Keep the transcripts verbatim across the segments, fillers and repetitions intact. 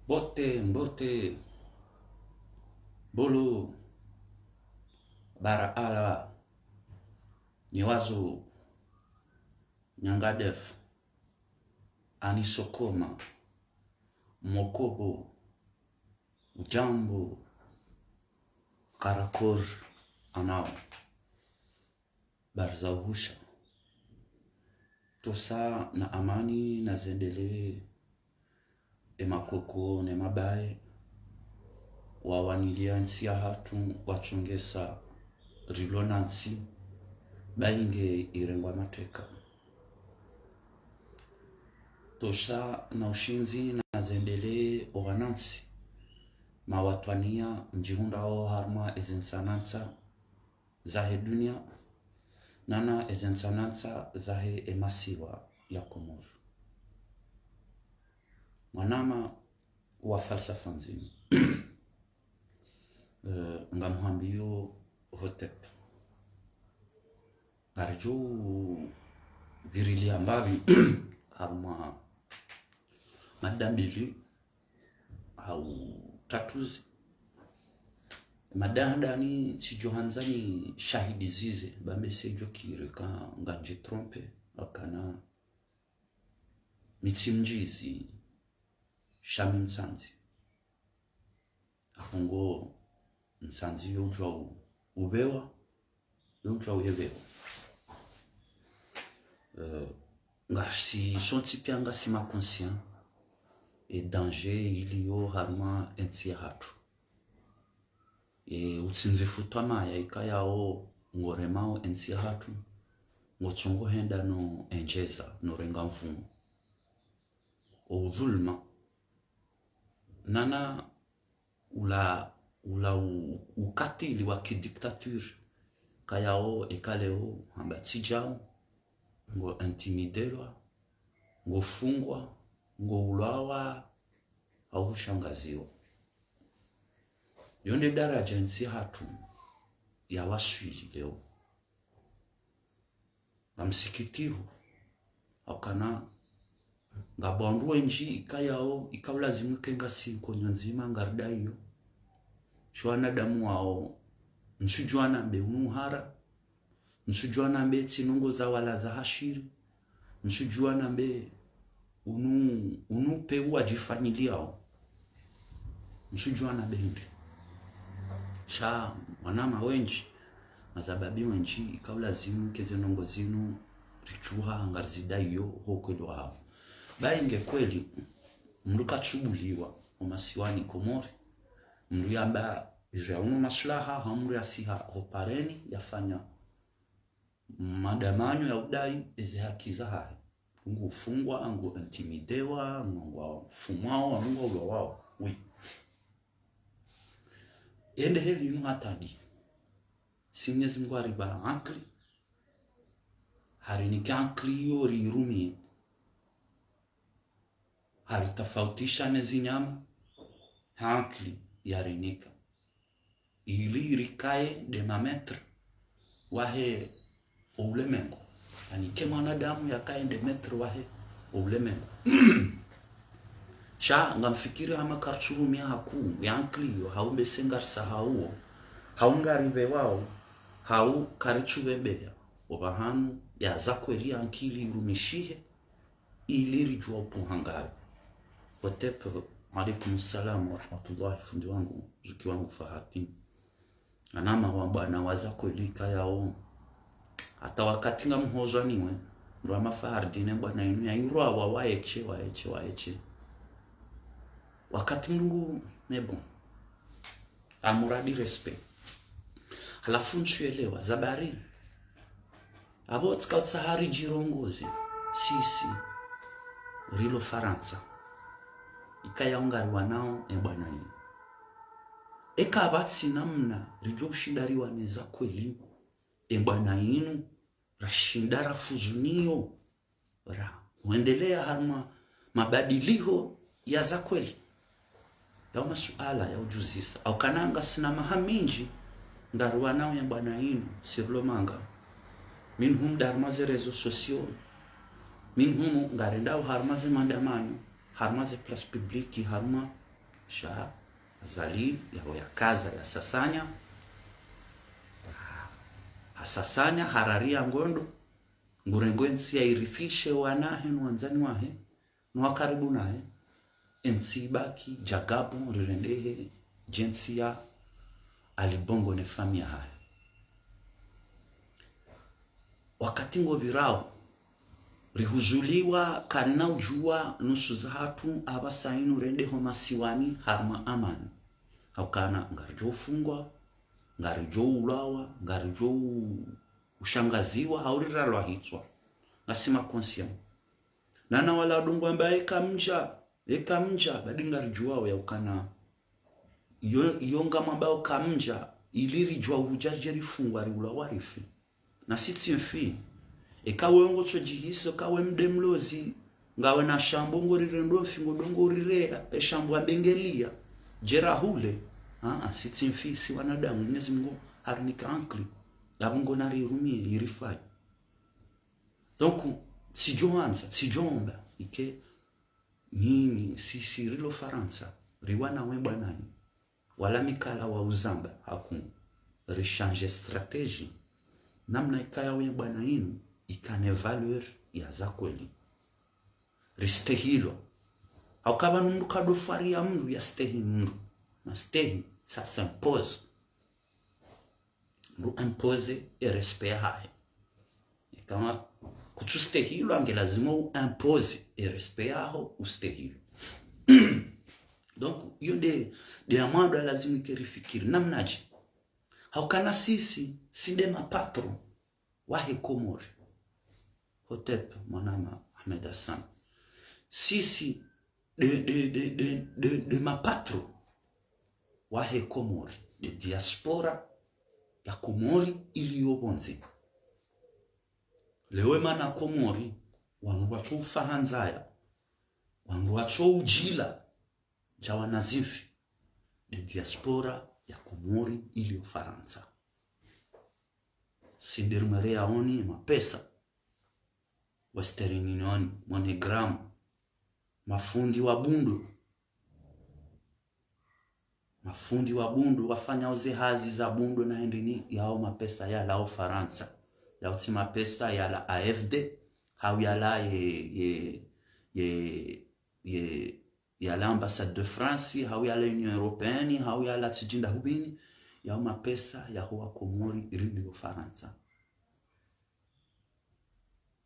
Mbote, mbote, bolo, bara ala, nyewazo, nyangadef, anisokoma, mokobo, ujambo, karakor, anao, barza uhusha. Tosa na amani na zendelee, e makoko ne mabaye, wawanilia ntsi yahatru, watsongesa rilo na ntsi, bainge irengwa mateka. Tosa na ushindzi na zendelee, o wanantsi, mawatwaniya mdjihundrao harumwa eze ntsanantsa zahe dunia, nana eze ntsanantsa zahe emasiwa ya Komori. Mwanama wa falsafa ndzima. Eh, ngamhambiyo Hotep. Ngaridjo virilia mbapvi harumwa mada mbili au tatuzi. Mada handani tsidjo handza ni shahidi zize, bambe sedjo kiri ka ngandji trompe, akana mi tsi mdjizi, sha mi mtsandzi. Aho ngo mtsandzi yo udjwa u-, ubewa, yo udjwa uyebewa. Eh, ngasi sontsi pia ngasi ma conscient e danger iliyo harumwa entsi yahatru. E, utsindzifu twamaya ikayao ngoremao entsi yahatru, ngotsongo henda no endjeza, no renga mvumo. O udhuluma, nana ula, ula u-, ukatili wa kidictature, kayao eka leo hamba tsidjao, ngo intimidelwa, ngofungwa, ngoulwawa, au hushangaziwa. Yo nde daraja entsi yahatru yawaswili leo. Ngamsikitiho, aukana ngapvo wandru wendji ikayao, ikaulazimu ke ngasi nkonyo ndzima ngaridaiyo. Sho wanadamu wao, msudjuwa nambe unu uhara, msudjuwa nambe tsi ndrongoo za wala za hashiri, msudjuwa nambe unu, unu peu wadjifanyiliao. Msudjuwa nambe hindri. Sha wanama wendji, mazababi wendji, ikaulazimu ke ze ndrongoo zinu ritsuha ngarizidaiyo ho ukweli wahao. Bainge kweli, mndru katsubuliwa omasiwani Komori, mndru yamba izo ya unu maslaha, hau mndru yasiha ho pareni, yafanya madamanyo ya udai eze haki zahahe. Ngufungwa, ngu intimidewa, ngufumwao, nguulwawao. Oui. Ende heli inu hatadi. Si Mwenyezi Mungu haripva ankili, harinike ankili iyo riirumiye. Haritafautisha ne zinyama, ha ankili yarinika. Ili rikaye nde ma maître wahe o ulemengu. Yaani ke mwanadamu yakaye nde maître wahe o ulemengu. Sha ngamfikiri hama karitsurumia hakuu ye ankili iyo, hau mbese ngarisahauo, hau ngaripvewao, hau karitsupvembeya. Opvahanu ya za kweli ankili irumishihe, ili ridjuwa upuha ngayo. Hotep, alaikum salam wa rahmatullahi, fundi wangu, zuki wangu Fahardine. Anama wa bwana wa za kweli kayao. Hata wakati ngamhozwa niwe, mndru hama Fahardine bwana inu yairwa wa waeche, waeche, waeche. Wakati mndru, mais bon. Amuradi respect. Halafu ntsuelewa, zabari. Apvo tsika utsaha ridjirongoze, sisi, rilo Farantsa. Ikayao ngariwanao e bwana inu. Eka pvatsi namna ridjo ushinda riwane za kweli, e bwana inu, rashinda rafuzu niyo, ra hwendelea harumwa mabadiliho ya za kweli. Yao masuala ya udjuzisa. Aukana ngasina maha mindji, Ngari wana we bwana inu, sur le manga. Minhum harumwa ze réseaux sociaux. Minhum ngarendao harumwa ze maandamano, harumwa ze places publiques, harumwa sha Azali, yaho yakaza, yasasanya. Hasasanya, hararia ngondo. Ngurengwe ntsi ya irithishe wanahe no wandzani wahe, no wa karibu nahe. Entsi ibaki, djagabo, rirendehe, djentsi ya Ali Bongo ne famiyi yahahe. Wakati ngopvirao, rihuzuliwa, karina udjua, nusu zahatru, apvasa inu rendeho masiwani, harumwa amani. Haukana, ngaridjo ufungwa, ngaridjo ulawa, ngaridjo u-, ushangaziwa, hau riralwa hitswa. Ngasi ma conscients. Nana wala wadungwa mba eka mdja, eka mdja, badi ngaridjuao yaukana. Iyo, iyo ngamwambao kamdja, ili ridjua udja dje rifungwa riulawa rife. Nasi tsi mfi. Eka we ngotsodjihisa, eka we mdre mlozi, ngawe na shambwa ngorirendo mfi, ngodungo urirea, eshambwa mbengelia, dje rahule. Aa, si tsi mfi, si wanadamu, Mwenyezi Mungu harinika ankili. Yapvo ngo narirumie, irifayi. Donc, tsidjo handza, tsidjo omba, ike, nyinyi, sisi rilo Farantsa, riwana we bwana inu. Wala mikala wa uzamba, haku, richanger stratégie. Namna ikaya we bwana inu, ikane valeur ya za kweli. Ristehilwa. Hauka pvanu mndru kadofwari ya mndru yastehi mndru. Mastehi, ça s'impose. Mndru imposer e respect yahahe. Kama kutsustehilwa nge lazima u imposer e respect yaho ustehilwe. Donc, iyo nde, nde ya mwando ya lazima ike rifikiri. Namnadje? Haukana sisi, si nde ma patron wahe Komori. Hotep, mwanama Ahmed Hassan. Sisi, nde, nde, nde, nde, nde, nde ma patron wahe Komori, nde diaspora ya Komori iliyo pvondze. Leo emana Komori, wandru watso ufa ha ndzaya, wandru watso udjila, dja wana zimfi, nde diaspora ya Komori iliyo Farantsa. Si nde rimwere yaoni mapesa, Western Union, MoneyGram, mafundi wa bundo. Mafundi wa bundo, wafanyao ze hazi za bundo na hindrini, yao mapesa yalao Farantsa. Yao tsi mapesa yala A F D, hau yala ye, ye, ye, ye, yala ambassade de France, hau yala Union Européenne, hau yala tsidjinda hupvini, yao mapesa yaho wa Komori iliyo Farantsa.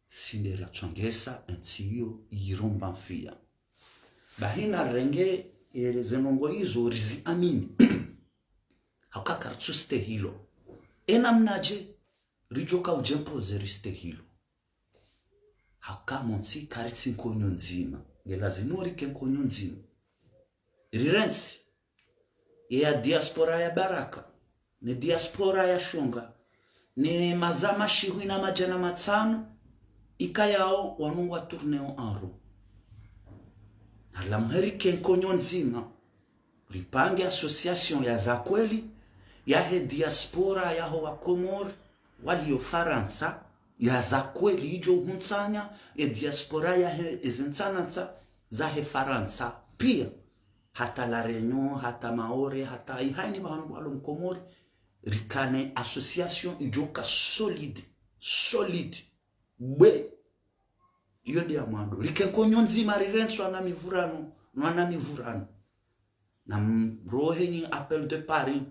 Si nde ratsongesa entsi iyo iromba mfia. Bahi narirenge, e, ze ndrongoo izo riziamini. Hauka karitsustehilwa. Enamnadje ridjoka udje imposer ristehilwe? Hauka montsi karitsi nkonyo ndzima. Nge lazima urike nkonyo ndzima. Rirentsi, ye ya diaspora ya Baraka, ne diaspora ya Shonga, ne maza mashihwi na madjana matsanu, ikayao wanu ngwa tourner en rond. Nalamuhe rike nkonyo ndzima, ripange association ya za kweli, yahe diaspora yaho wa Komori waliyo Farantsa, ya za kweli, idjo uhuntsanya e diaspora yahe, eze ntsanantsa zahe Farantsa pia, hata La Réunion, hata Maore, hata ihaini pvahanu pvalo Mkomori, rikane association idjoka solide, solide. Bwe, iyo nde ya mwando. Rike nkonyo ndzima, rirentswa na mivurano, nwana mivurano. Namrohe nyi appel de Paris,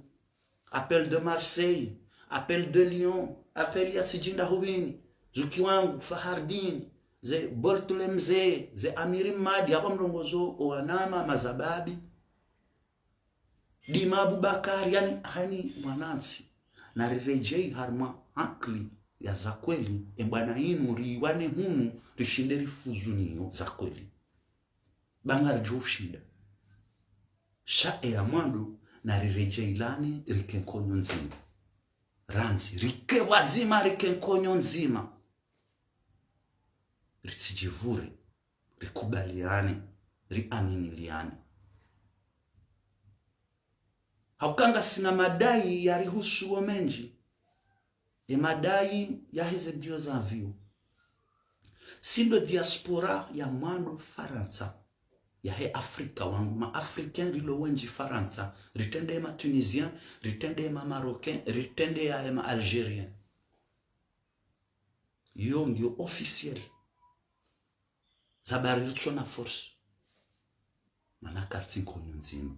appel de Marseille, appel de Lyon, appel ya tsidjinda hupvini, Zuki wangu, Fahardine, ze Bortule Mze, ze Amiri Mmadi, hapvo mrongozo owanama mazababi. Dima Abubakar, yaani, hani mwanantsi. Nariredjei harumwa ankili ya za kweli, e bwana inu riwane hunu, rishinde rifuzu nayo za kweli. Ba ngaridjo ushinda. Sha e ya mwando, nariredjeilane, rike nkonyo ndzima. Randzi, rike pvwadzima, rike nkonyo ndzima. Ritsidjivure, rikubaliane, riaminiliane. Hauka ngasina madai yarihusuo mendji. Ye madai yaheze billet za avion. Si ndo diaspora ya mwando Farantsa, yahe Afrika, wandru ma Africain rilo wendji Farantsa, ritrende ma Tunisien, ritrende ma Marocain, ritrende yahe ma Algérien. Iyo ngiyo officiel. Za bari ritsona force. Mana kartsi nkonyo ndzima.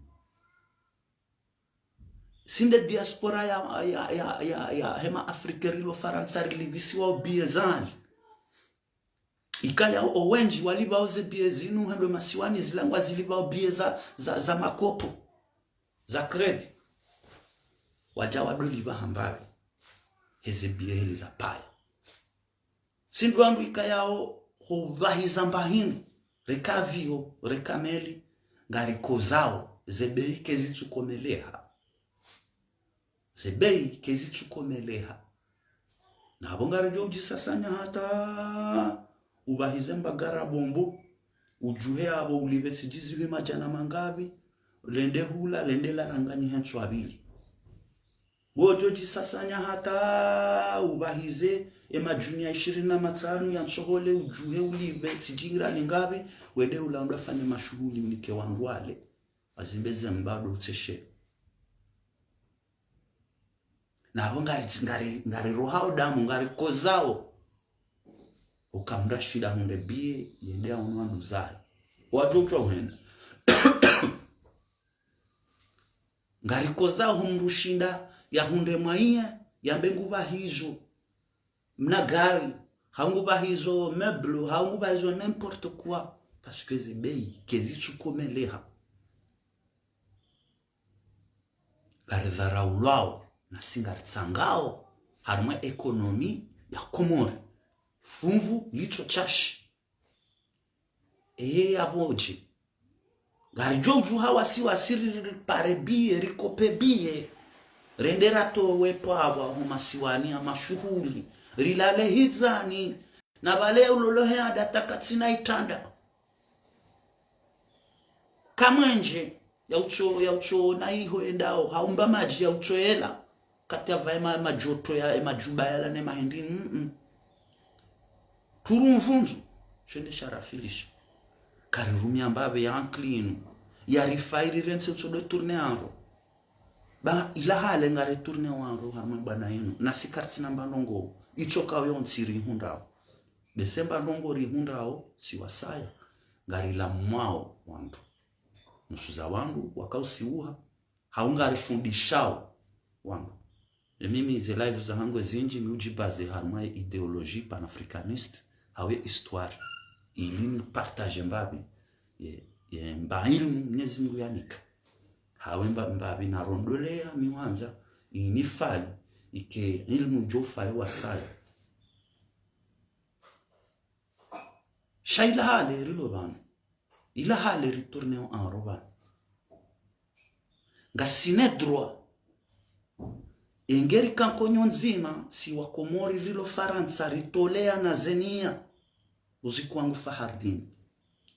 Si nde diaspora ya, ya, ya, ya, yahe ma Africain rilo Farantsa rilipvisiwao billet zali. Ikaya owendji walipvao ze billet zinu hendo masiwani zila ngwazilipvao billet za, za, za makopo, za crédit. Wadja wadolipva hambapvi heze billet heli za paya. Si ndo wandru ikayao hupvahiza mba hindru, reka avion, reka meli, ngarikozao, ze bei kezitsukomeleha. Ze bei kezitsukomeleha. Na apvo ngaridjo udjisasanya hata upvahize mba gari bombo, udjuhe apvo ulipve tsidjiziwe madjana mangapvi, lende hula, lende laranganyihe ntswa mbili. Ngodjo djisasanya hata upvahize emadjunia ishirini na matsanu ya ntsohole, udjuhe ulipve tsidjingira lingapvi, wende ula ndo afanye mashuhuli unike wandru wale. Wazimbe ze mba ndo utseshe. Na apvo ngari, ngari, ngarirohao damu, ngarikozao. Uka mndru ashinde ahundre billet, yende yaone wandru zahe. Wadjo utwa uhenda. Ngarikozao mndru shinda yahundre mwaye, yambe ngupvahizo mna gari, hau ngupvahizo meuble, hau ngupvahizo n'importe quoi. Parce que ze bei kezitsukomeleha. Ngaridharaulwao, nasi ngaritsangao harumwa économie ya Komori. Funvu litso shashi. Eye yapvo dje. Ngaridjo udjuha wasi wasi ri, ri, ripare billet, rikope billet. Rende ratowe pvapvo ho masiwani ya mashuhuli. Rilale hidzani. Na pvale ulolo he ada ta katsina itranda. Kamwendje, ya utso, ya utso na iho endao, hau mba madji ya utso yela, kati ya pvaye ma, madjoto ya, emadjuba yala ne mahindri, mm, mm. Turu mvunzu, shende sharafilisha. Karirumia mbapvi ya ankli inu, yarifayi rirentsi utso de tourner anro. Ba ila hale ngaritourner wanro harumwa bwana inu. Nasi kartsina mba ndrongoo. Itsoka uyo ntsi rihundrao. Bese mba ndrongoo rihundrao, si wasaya. Ngarilamwao wandru. Nusu za wandru, wakausiuha. Hau ngarifundishao wandru. E mimi ze live zahangu zindji mi udjibaze harumwa ye idéologie panafricaniste, hau ye histoire. Ili ni partager mbapvi, ye, ye mba ilmu Mnyezi Mungu yanika. Hau mba, mbapvi narondolea mi wandza, inifayi, ike ilmu djo ufayi wasaya. Sha ila hale rilo pvanu. Ila hale ritourner anro pvanu. Ngasina droit. Engeri ka nkonyo ndzima, si Wakomori rilo Farantsa, ritoleana ze nia. Uziku wangu Fahardine.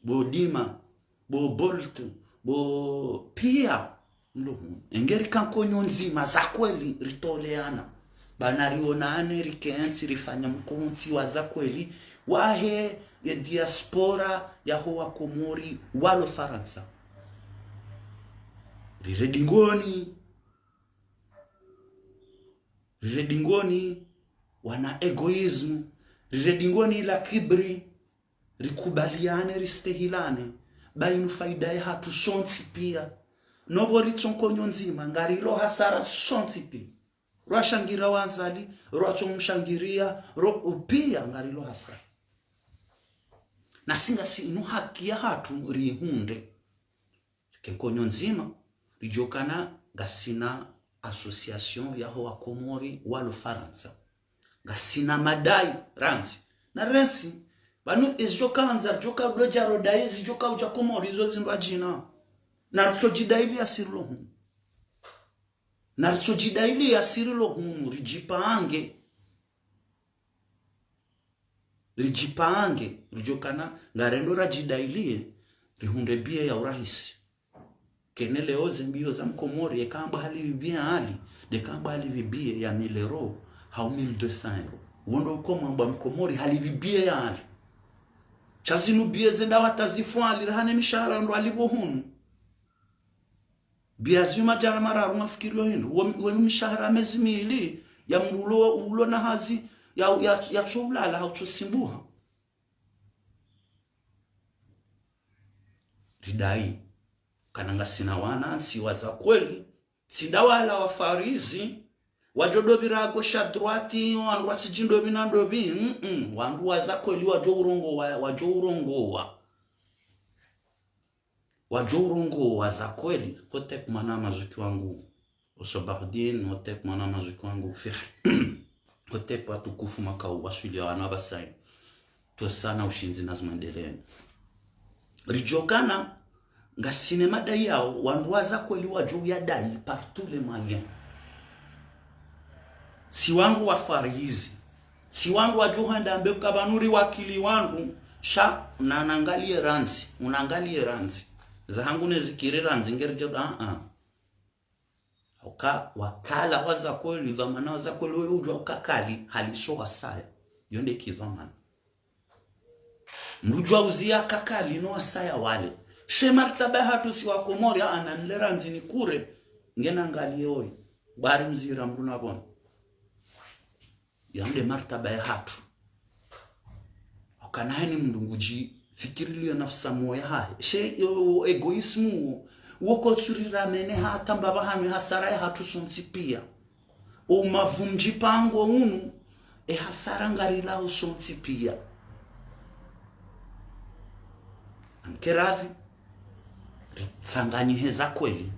Bo Dima, bo Bolt, bo pia. Mlo hunu. Engeri ka nkonyo ndzima za kweli ritoleana. Bana rionane, rikentsi, rifanya mkontsi wa za kweli. Wahe ye diaspora yaho Wakomori walo Farantsa. Rire dingoni. Rire dingoni wana égoïsme. Rire dingoni la kibri. Rikubaliane, ristehilane. Ba inu faida yahatru sontsi pia. Nopvo ritso nkonyo ndzima, ngarilo hasara sontsi pia. Rwashangira wa Azali, rwatso mshangiria, ro upia ngarilo hasara. Nasi ngasi inu haki yahatru rihundre. Rike nkonyo ndzima, ridjokana ngasina association yaho Wakomori walo Farantsa. Ngasina madai, randzi. Na rentsi, pvanu ezidjoka wandza, ridjoka udodja rodai, ezidjoka udja Komori, izo zindru adjina. Na ritsodjidaili ya sirilo hunu. Na ritsodjidaili ya sirilo hunu, ridjipange. Ridjipange, ridjokana, ngarendo radjidailie, rihundre billet ya urahisi. Kene leo ze mbio za mkomori, eka amba halipvi biye ya hali, ndeka amba halipvi biye ya mille euros, hau mille deux cents euros. Wondo uko mwamba mkomori halipvi biye ya hali. Sha zinu biye zenda wata zifu hali rahana mishahara ndo alipvo hunu. Biye zima djana mararu mafikiri yo hindru. Wo, wo mishahara mezi mili ya mdru ulo, ulo na hazi, ya, ya, ya tso ulala, hau tso simbuha. Ridai, kana ngasina wanantsi wa za kweli, tsi nda wala wa Farizi, wadjo dopvira gauche à droite, wandru watsidji ndopvi na ndopvi, mm, mm, wandru wa za kweli wadjo urongowa, wadjo urongowa. Wadjo urongowa za kweli, Hotep mwana mazuki wangu. Osobahudin, Hotep mwana mazuki wangu, Fihr. Hotep watukufu makao waswili ya wana basai. Twasana ushindzi na zimwendeleni. Ridjokana, ngasina madai yao, wandru wa za kweli wadjo uyadai par tous les moyens. Tsi wandru wa Farizi. Tsi wandru wadjo handa mbe ukaba nuri wakili wandru, sha, na nangalie randzi, unangalie randzi. Zahangu ne zikiri randzi, ngeri djo, ah, ah. Uka wakala wa za kweli, dhwamana wa za kweli, wewe udjua uka kali, haliso wasaya. Yo nde ki dhwamana. Mdru udjua uziya ka kali, no wasaya wale. She martaba hatru si wa Komori, ana nile randzi ni kure, ngena ngali yoi. Bari mzira mdru na bona. Yamde martaba ya hatru. Ukana hani mdru ngudji fikiri liyo nafsi moya hahe. She yo, yo egoisme wo. Wo kotsurira mene hata mbaba hanu hasara ya hatru sontsi pia. O mavu mdjipango unu, e hasara ngarilao sontsi pia. Amkeravi. Ritsanganyihe za kweli.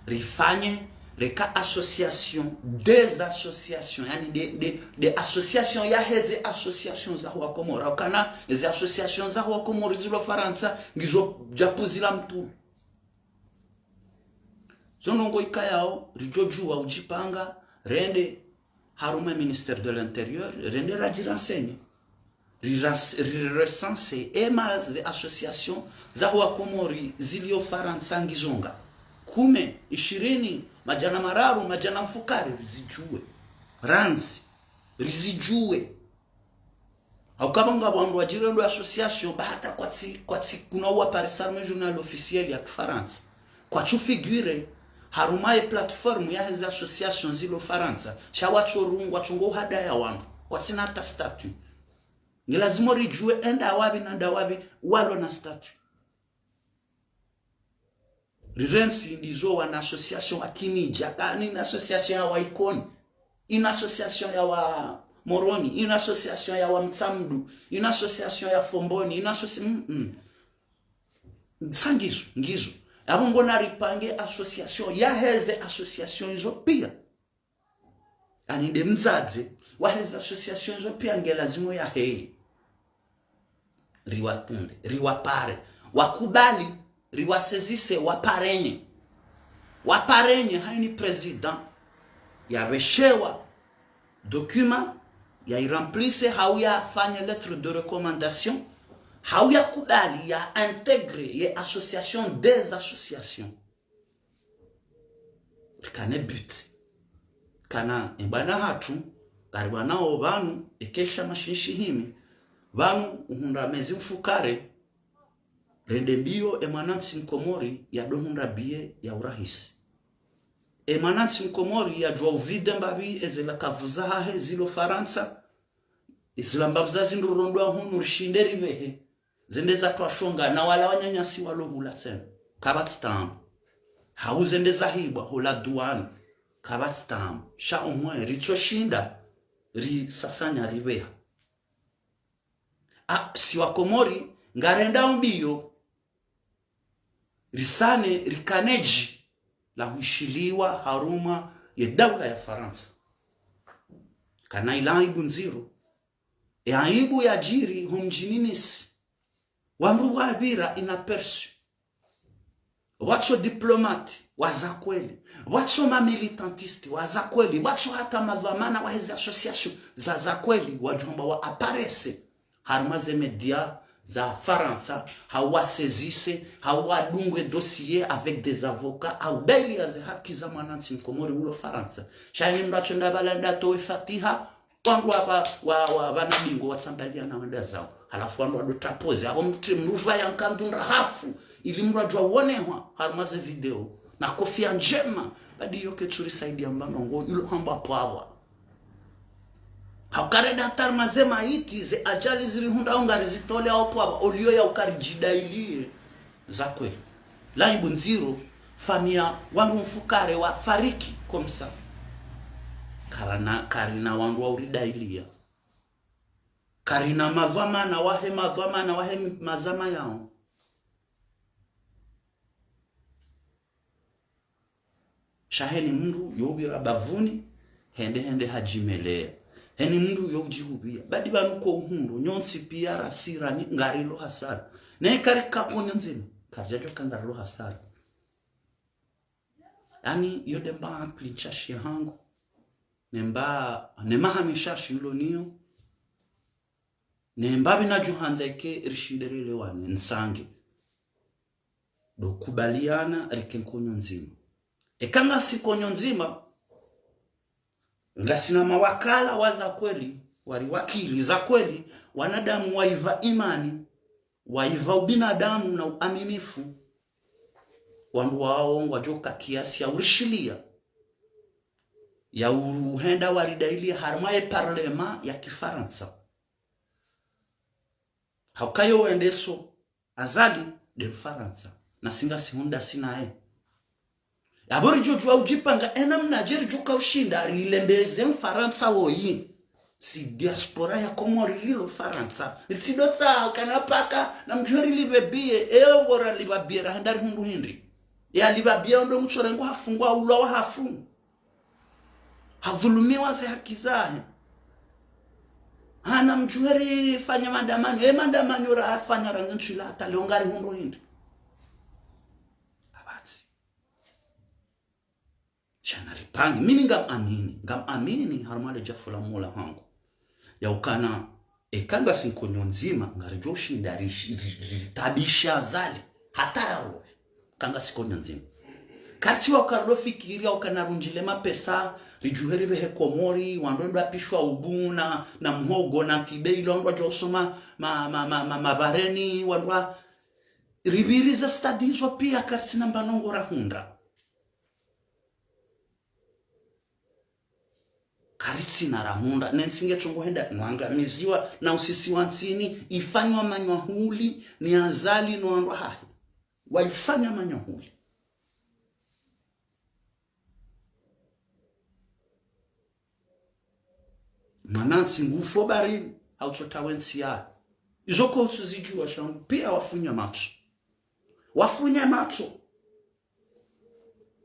Rifanye, reka association, des associations, yani de, de, de association ya heze association za huwa Komori. Ukana, heze association za huwa Komori zilo Farantsa, ngizo djapuzi la mtru. Zo ndrongo ikayao, ridjo djua udjipanga, rende, harumwa Ministère de l'Intérieur, rende radjirenseigner. Riras-, rirecenser ema ze association za huwa Komori zilio Farantsa ngizo nga. Kume, ishirini, madjana mararu, madjana mfukare, rizidjue. Randzi, rizidjue. Haukaba nga wandru wadjirendo association, ba hata kwatsi, kwatsi kuna uwa Paris Arme journal officiel ya Kifarantsa. Kwatsu figure, harumwa ye plateforme ya heze association zilo Farantsa, sha watso rungwa tsongo uhadaya wandru, kwatsina hata statut. Ngilazimu ridjue enda wapvi na nda wapvi, walo na statut. Rirensi ndizo wana association wa Kinidja, kani ina association ya wa Ikoni, ina association ya wa Moroni, ina association ya wa Mtsamdu, ina association ya Fomboni, ina associ-, mm, mm. Sa ngizo, ngizo. Yapvo ngona ripange association, ya heze association izo pia. Ani nde mdzadze, wa heze association zo pia nge lazimu ya heye. Riwatunde, riwapare, wakubali, riwasezise, waparenye. Waparenye, haini président, ya reshewa document, ya iremplisse, hau ya fanye lettre de recommandation, hau ya kubali, ya intégrer, ye association des associations. Rikane but. Kana embwana hatru, kari bwana o pvanu, ekesha mashinshi himi, pvanu uhundra mezi mfukare, rende mbio e mwanantsi mkomori ya dohundra biye ya urahisi. E mwanantsi mkomori ya djua uvide mbapvi ezela kavuza hahe zilo Farantsa, ezela mbapvi za zindru rondwa hunu rishinde ripvehe. Zende za twashonga na wala wananyasi walo hula tsena. Kapvatsi taabu. Hau zende za hibwa hula duwani. Kapvatsi taabu. Sha omwe ritsoshinda risasanya ripveha. A, si wa Komori, ngarenda mbio. Risane, rikane dji la huishiliwa harumwa ye daula ya Farantsa. Kana ila aibu ndziro. E aibu ya djiri ho mdjini Nice. Wandru wapvira inaperçu. Watso diplomate, wa za kweli. Watso ma militantiste, wa za kweli. Watso hata madhwamana wa hezi association, za za kweli. Wadjomba wa apparaître harumwa ze média za Farantsa, hau wasaisisse, hau wadunge dossier avec des avocats, hau dailiya ze haki za mwanantsi mkomori ulo Farantsa. Sha heni mndru yatso enda pvala enda yatowe fatiha, wandru wapva, wa, wa, pvana bingo watsambaliya na wende zawo. Halafu wandru wado tapoze, apvo mndru, mndru pvaya nkandu ndrahafu, ili mndru yadjuwa wonehwa harumwa ze video na kofia ndjema, badi iyo ketsu risaidiya mba ndrongo, ilo hamba pvwapvwa. Hauka rende hata harumwa ze maiti, ze ajali zirihundrao ngarizitoleyao pvwapvwa, oliyo ya uka ridjidailiye za kweli. Laibu ndziro, famiyi ya wandru mfukare wafariki, comme ça. Karana, karina wandru wa uridailiya. Karina madhwamana wahe, madhwamana wahe mazama yawo. Sha heni mndru yo upvira bavuni, hende hende hadjimeleya. Heni mndru yo udjihupviya. Badi pvanu ko uhundro, nyontsi piya rasira ni ngarilo hasara. Naye karika konyo ndzima, karidjadjuwa ka ngarilo hasara. Yaani, iyo nde mba akili ntsashi hangu. Ne mba, ne maha mishashi nilo nayo. Ne mba pvi nadjo handza ike rishinde rilewane, ntsange. Ndo kubaliana rike nkonyo ndzima. Eka ngasi nkonyo ndzima, ngasina mawakala wa za kweli, wariwakili za kweli, wanadamu waipva imani, waipva ubinadamu na uaminifu, wandru wawo ngwadjo ka kiasi ya urishiliya, ya uhenda waridailiye harumwa ye parlement ya Kifarantsa. Hauka yo wendeso Azali nde Mfarantsa. Na si ngasihundra sinaye. Apvo ridjo djuwa udjipanga, ena mnadje ridjo ka ushinda, rilembeze Mfarantsa woyi. Si diaspora ya Komori rilo Farantsa. Ritsidotsaha kana paka, na mdjuheri lipve biye, eyo pvo ralipva biye, rahenda rihundru hindri. Ya lipva biye ondo mtsorengo hafungwa, ulwa wa hafu. Hadhulumiwa ze haki zahe. Hana mdjuheri fanya mandamanyo. E mandamanyo rafanya randzi ntsu ila hata leo ngarihundru hindri. Apvatsi. Sha naripange. Mimi ngamamini. Ngamamini harumwa le djafu la Mola hangu. Ya ukana, eka ngasi nkonyo ndzima, ngaridjo shinda ri, ri, ri, ritabisha Azali. Hata yarohe. Eka ngasi nkonyo ndzima. Kartsi wa karlo fikiri, au kana rundjile mapesa, ridjuheri pvehe Komori, wandru wendo wapvishwa ubu na, na mhogo, na kibe, ilo wandru wadjo usoma, ma, ma, ma, ma, mabareni, wandru wa, ripviriza stade izo piya kartsina mba ndrongo rahundra. Karitsina rahundra, ne ntsi ngetso ngohenda, no angamiziwa, na usisiwa ntsini, ifanywa manywa huli, ni Azali no wandru wahahe. Waifanya manywa huli. Mwanantsi ngufo baharini, hau tso tawe ntsi yahe. Izo ko utsuzidjuwa shangu, piya wafunya matso. Wafunya matso.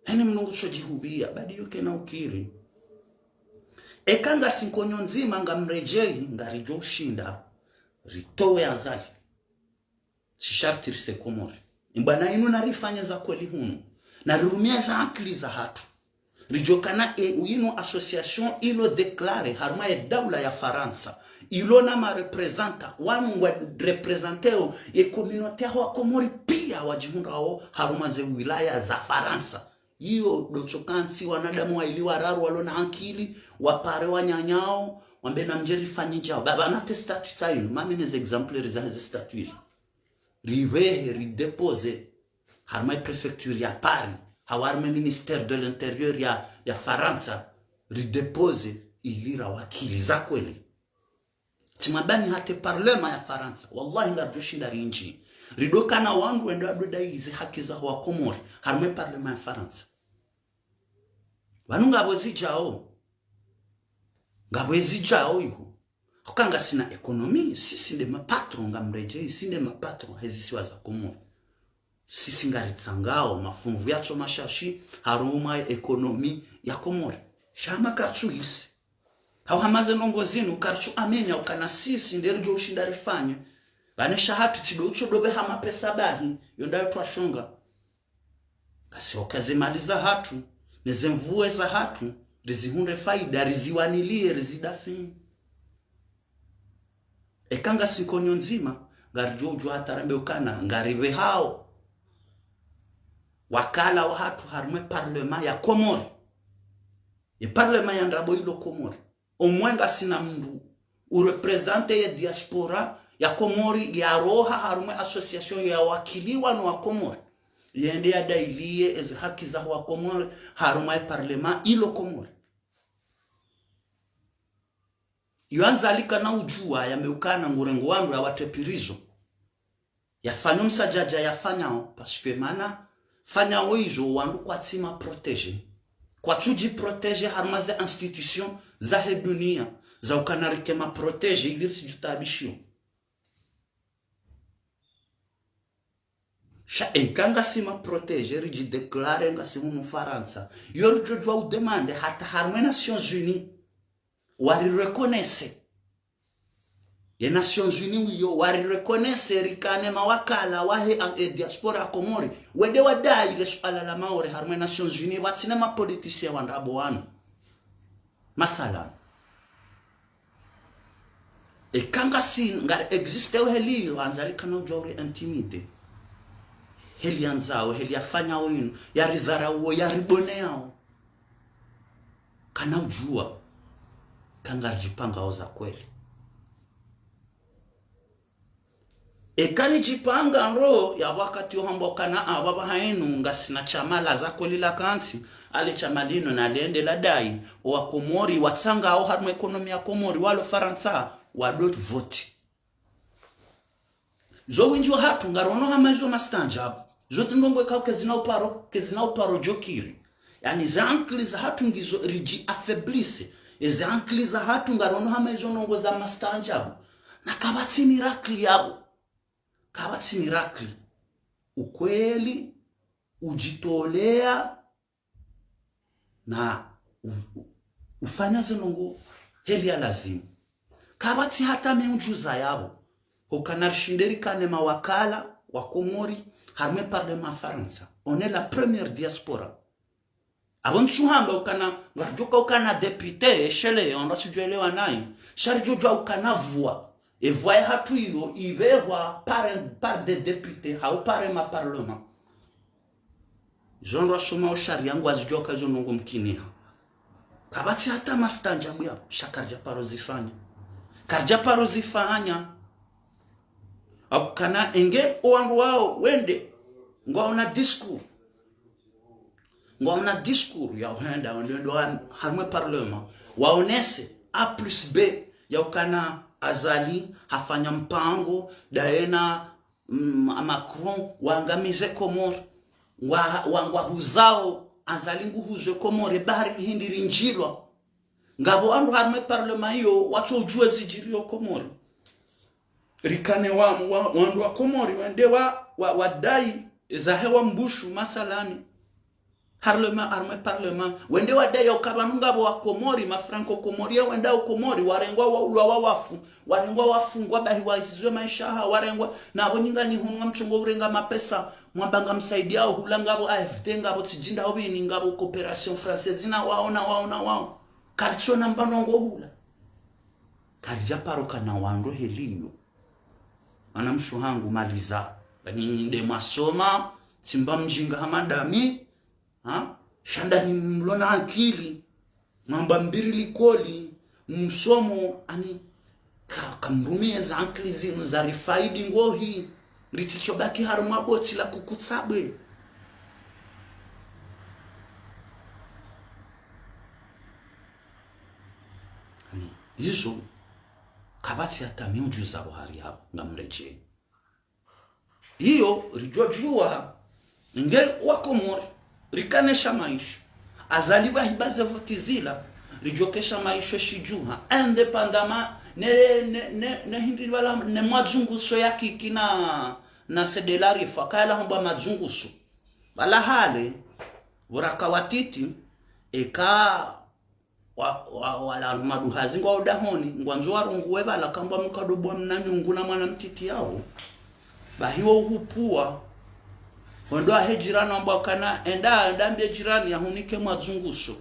Heni mndru ngutso djihupviya, badi yo kena ukiri. Eka ngasi nkonyo ndzima ngamredjeyi, ngaridjo ushinda, ritowe Azali. Tsi sharti rise Komori. Imbwana inu narifanye za kweli hunu. Narirumiye za akili za hatru. Ridjo kana e, inu association ilo déclaré harumwa ye daula ya Farantsa. Ilo na ma représentants, wanu ngwa représenteo ye communauté yaho wa Komori piya wadjihundrao harumwa ze wilaya za Farantsa. Iyo ndo tso kantsi wanadamu waili wararu walo na akili, wapare wananyao, wambe namdje rifanye djao. Ba, pvana te statut sa inu, mami ne ze exemplaires za ze statut izo. Ripvehe, ridéposé, harumwa préfecture ya Paris, hau harumwa ministère de l'intérieur ya, ya Farantsa, ridéposé, ili rawakili za kweli. Tsimwambani hata e parlement ya Farantsa, wallahi ngaridjo shinda rindji. Ridjo kana wandru wendo wadodai ze haki zaho wa Komori, harumwa e parlement ya Farantsa. Pvanu ngapvo zidjao. Ngapvo zidjao iho. Hauka ngasina économie, sisi nde ma patron, ngamredjeyi, sisi nde ma patron, he zisiwa za Komori. Sisi ngaritsangao, mafunvu yatso mashashi, harumwa économie ya Komori. Sha hama kartsuhisi. Hau hama ze ndrongo zinu, kartsu amini, ukana sisi, nde ridjo ushinda rifanye. Pvane sha hatru, tsi ndo utso dopveha mapesa bahi, yo ndayo twashonga. Ngasi oka ze mali za hatru, ne ze nvuu za hatru, rizihundre faida, riziwaniliye, rizidafi. Eka ngasi nkonyo ndzima, ngaridjo udjua hata rambe ukana ngaripvehao wakala wahatru harumwa e parlement ya Komori. E parlement ya ndrabo ilo Komori. Omwe ngasina mndru ureprésenter ye diaspora ya Komori yaroha harumwa e association yawakiliwa no wa Komori, yende yadailie ezi haki za wa Komori harumwa e parlement ilo Komori. Yo Azali kana udjua yambe ukana ngurengo wandru yawatre prison. Yafanya omsadjadja yafanyao, parce que mana fanyao izo wandru kwatsi ma protéger. Kwatsudji protéger harumwa ze institution zahe dunia, za ukana rike ma protéger ili risidjutaabishiwa. Sha eka ngasi ma protéger, ridji déclarer ngasi hunu Farantsa, yo ridjo djua udemander hata harumwa e Nations Unies wari reconnaître. Ye Nations Unies wiyo wari reconnaître rikane mawakala wahe a, e diaspora ya Komori. Wende wadai le suala la Maore harumwa e Nations Unies, pvatsina ma politiciens wa ndrabo wanu. Mathalan. Eka ngasi ngari exister heli yo, Azali kana udjua uri intimider. Heli yandzao, heli yafanyao inu, yaridharauo, yariboneao. Kana udjua ka ngaridjipangao za kweli. Eka ridjipanga ndro ya wakati yo hamba ukana apvapva hainu ngasina shama la za kweli la kantsi, ale shama linu nalende ladai, o wa Komori watsangao harumwa e économie ya Komori walo Farantsa, wado voter. Zo wendji wahatru ngarono hama izo mastaanjabu. Zo tsi ndrongoo ikao kazina uparo, kazina uparo djokiri. Yaani ze ankili zahatru ngizo ridji affaiblisse. Eze ankili zahatru ngarono hama izo ndrongoo za mastaanjabu. Na kapvatsi miracle yapvo. Kapvatsi miracle. Ukweli, udjitolea, na u, u, ufanya ze ndrongoo heli ya lazimu. Kapvatsi hata miujiza yapvo. Hukana rishinde rikane mawakala wa Komori harumwa e parlement ya Farantsa. On est la première diaspora. Apvo ntsuhamba ukana, ngaridjoka ukana député, eshele, ondro tsidjwelewa nayi. Sha ridjo djua ukana voix. E voix yahatru iyo, ipvehwa par, par des députés, hau par ma parlement. Zo ndro wasoma o sharia ngwazidjuao ka zo ndrongoo mkiniha. Kapvatsi hata mastaanjabu yapvo, sha karidja paro zifanya. Karidja paro zifanya. Hau kana enge o wandru wao wende, ngwaona discours. Ngwaona discours ya uhenda, wende, wende wa, harumwa e parlement. Waonese A plus B ya ukana Azali hafanya mpango, daye na mm, a Macron, wangamize Komori, wa, wa, ngwahuzao, Azali nguhuzo e Komori, bahari hindri rindjilwa. Ngapvo wandru harumwa e parlement iyo, watso udjua zidjiriyo Komori. Rikane wa, wa, wandru wa Komori, wende wa, wa, wadai, ezahe wa mbushu, mathalani. Parlement, harumwa e parlement. Wende wadai ya uka pvanu ngapvo wa Komori, ma franco-comoriens, wenda o Komori, warengwa waulwa wa wafu, warengwa wafungwa bahi waisizwe maesha yahawo, warengwa, na apvo nyi nganyi hunu ngamtsongo urenga mapesa, mwamba ngamsaidiao hula ngapvo A F D, ngapvo tsidjinda hopvini, ngapvo coopération française, na wao, na wao, na wao. Karitsona mbano ngo hula. Karidja paro kana wandru heli iyo. Ana mshu hangu maliza. Ba nyinyi nde mwasoma, tsi mba mdjinga hama ndami, ha? Sha ndanyi mlo na ankili, mwamba mbiri likoli, msomo, ani, ka, kamrumie za ankili zinu za rifaidi ngohi, ritsitso baki harumwa botsi la kukutsabwe. Ani, izo, kapvatsi hata miujiza pvo hari hapvo, ngamredjei. Iyo, ridjo djuwa, nge wa Komori, rikane shama isho. Azali pvahiba ze voti zila, ridjo ke shama isho shidjuha. Indépendamment, ne, ne, ne, ne hindri pvala, ne mwadzunguso ya Kiki na, na Said Larifou, kayala hombwa madzunguso. Pvala hale, pvo raka watiti, eka wa, wa, wala maduhazi ngwao dahoni, ngwandzo warunguwe pvala kamba mkado bwa mna nyungu na mwana mtiti yawo. Bahi wo uhupvua. Wendo wahe jirani wamba ukana, enda, enda ambie jirani yahunike mwadzunguso.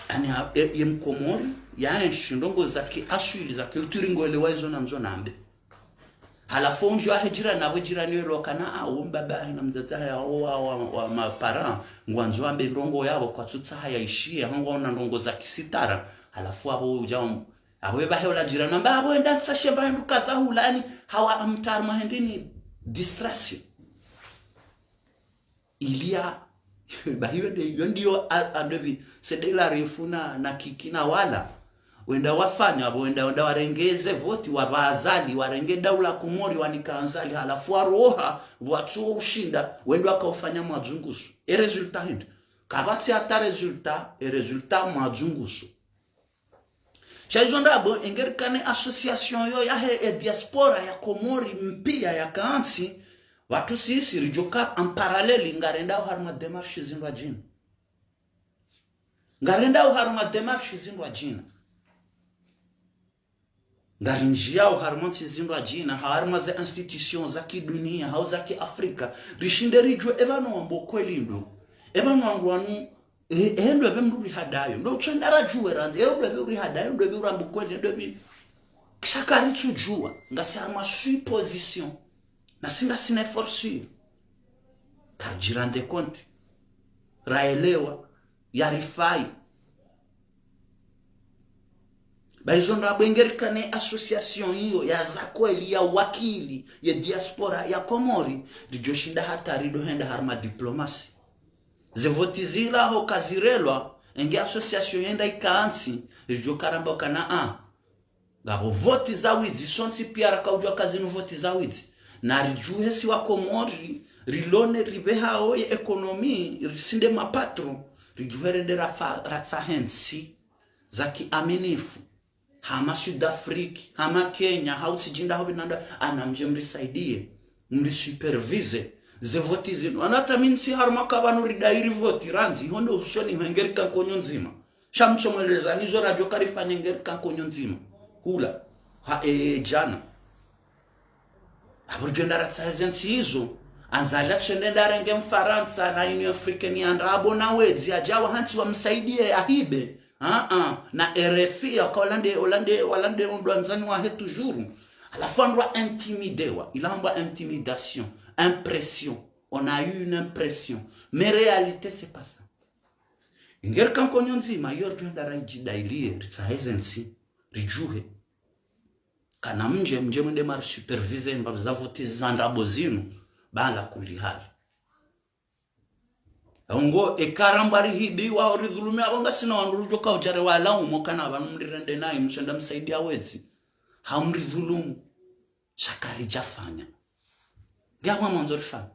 Ani, a, e, ye Mkomori, yaenshi, ndrongoo za ki aswili, za culture ngwelewa izo nandzo nambe. Halafu undji wahe jirani, apvo jirani yelo kana, ah, wo mbaba hahe na mdzadze hahe, wa, wa, wa, wa ma parents, ngwandzo wambe ndrongo yapvo, kwatsutsaha yaishiye, hangwaona ndrongo za kisitara. Halafu apvo udja um-, apvo epvahe ola jirani, amba apvo enda ntsa shemba hendu kadha hula, yaani, hawa amtari mwahendini distraction. Iliya, bahi yo nde, yo ndiyo a, a, ndebi, sedela refu na, na kiki na wala. Wenda wafanya, apvo wenda, wenda warenge ze voti, wapva Azali, warenge daula Komori, wanika Azali, halafu waroha, pvwatsu ushinda, wenda wakaufanya mwadzungusu. E résultat hindri? Kapvatsi hata résultat, e résultat mwadzungusu. Sha izo ndrabo, engerikane association yo yahe e diaspora ya Komori mpiya yakantsi, pvatsu sisi ridjoka en parallèle ngarendao harumwa démarche zindrwadjina. Ngarendao harumwa démarche zindrwadjina. Ngarindjiao harumwa ntsi zindrwadjina, harumwa ze institutions za kidunia, hau za kiafrika, rishinde ridjuwe epvanu wambo kweli ndo. Epvanu wandru wanu, e, e ndo epve mndru rihadayo. Ndo utswenda radjuwe randzi, e ndo epve urihadayo, ndo epve urambo kweli, ndo epve. Kisha karitsudjuwa, ngasi harumwa supposition. Na si ngasina effort sûr. Karidji rendre compte. Raelewa, yarifayi. Ba izo ndrabo engerikane association iyo ya za kweli ya wakili ye diaspora ya Komori, ridjoshinda hata rido henda harumwa diplomasi. Ze voti zila ho kazirelwa, enge association yenda ikantsi, ridjoka ramba kana a. Ngapvo voti za widzi, sontsi piya rakaudjuwa ka zinu voti za widzi. Na ridjuhe si wa Komori, rilone ripvehao ye économie, risinde ma patron, ridjuhe rende rafa, ratsahe ntsi za kiaminifu. Hama Sud Afrique, hama Kenya, hau tsi djinda ho binanda, ana mdje mrisaidiye, mrisupervise. Ze voti zinu. Ana hata mi ntsi harumwa ka pvanu ridayi ri voti, randzi, iho ndo ushoni ho engerika nkonyo ndzima. Sha mtsomweleza nizo radjoka rifanya engerika nkonyo ndzima. Hula. Ha, e, djana. Apvo ridjwenda ratsahe ze ntsi izo. Azali atswende ndarenge Mfarantsa na Union Africaine ya ndrabo na wedzi, adjawa hantsi wamsaidiye yahibe. Ah, ah. Na R F I, yaka walande, walande, walande ondrwandzani wahe toujours. Halafu wandru wa intimidewa. Ila hambwa intimidation. Impression. On a eu une impression. Mais réalité, c'est pas ça. Engerika nkonyo ndzima, iyo ridjwenda raidjidayiliye, ritsahe ze ntsi, ridjuhe. Kana mdje, mdje mwende marisupervise mbapvi za voti za ndrabo zinu, ba ala kulli hali. Ongo, eka rambwa rihibiwa, ridhulumiwa, apvo ngasina wandru ridjoka udjare walaumu, kana pvanu mrirende nayi, mswenda msaidiya wedzi. Hau mridhulumu. Sha karidjafanya. Nge hama mwandzo rifanya.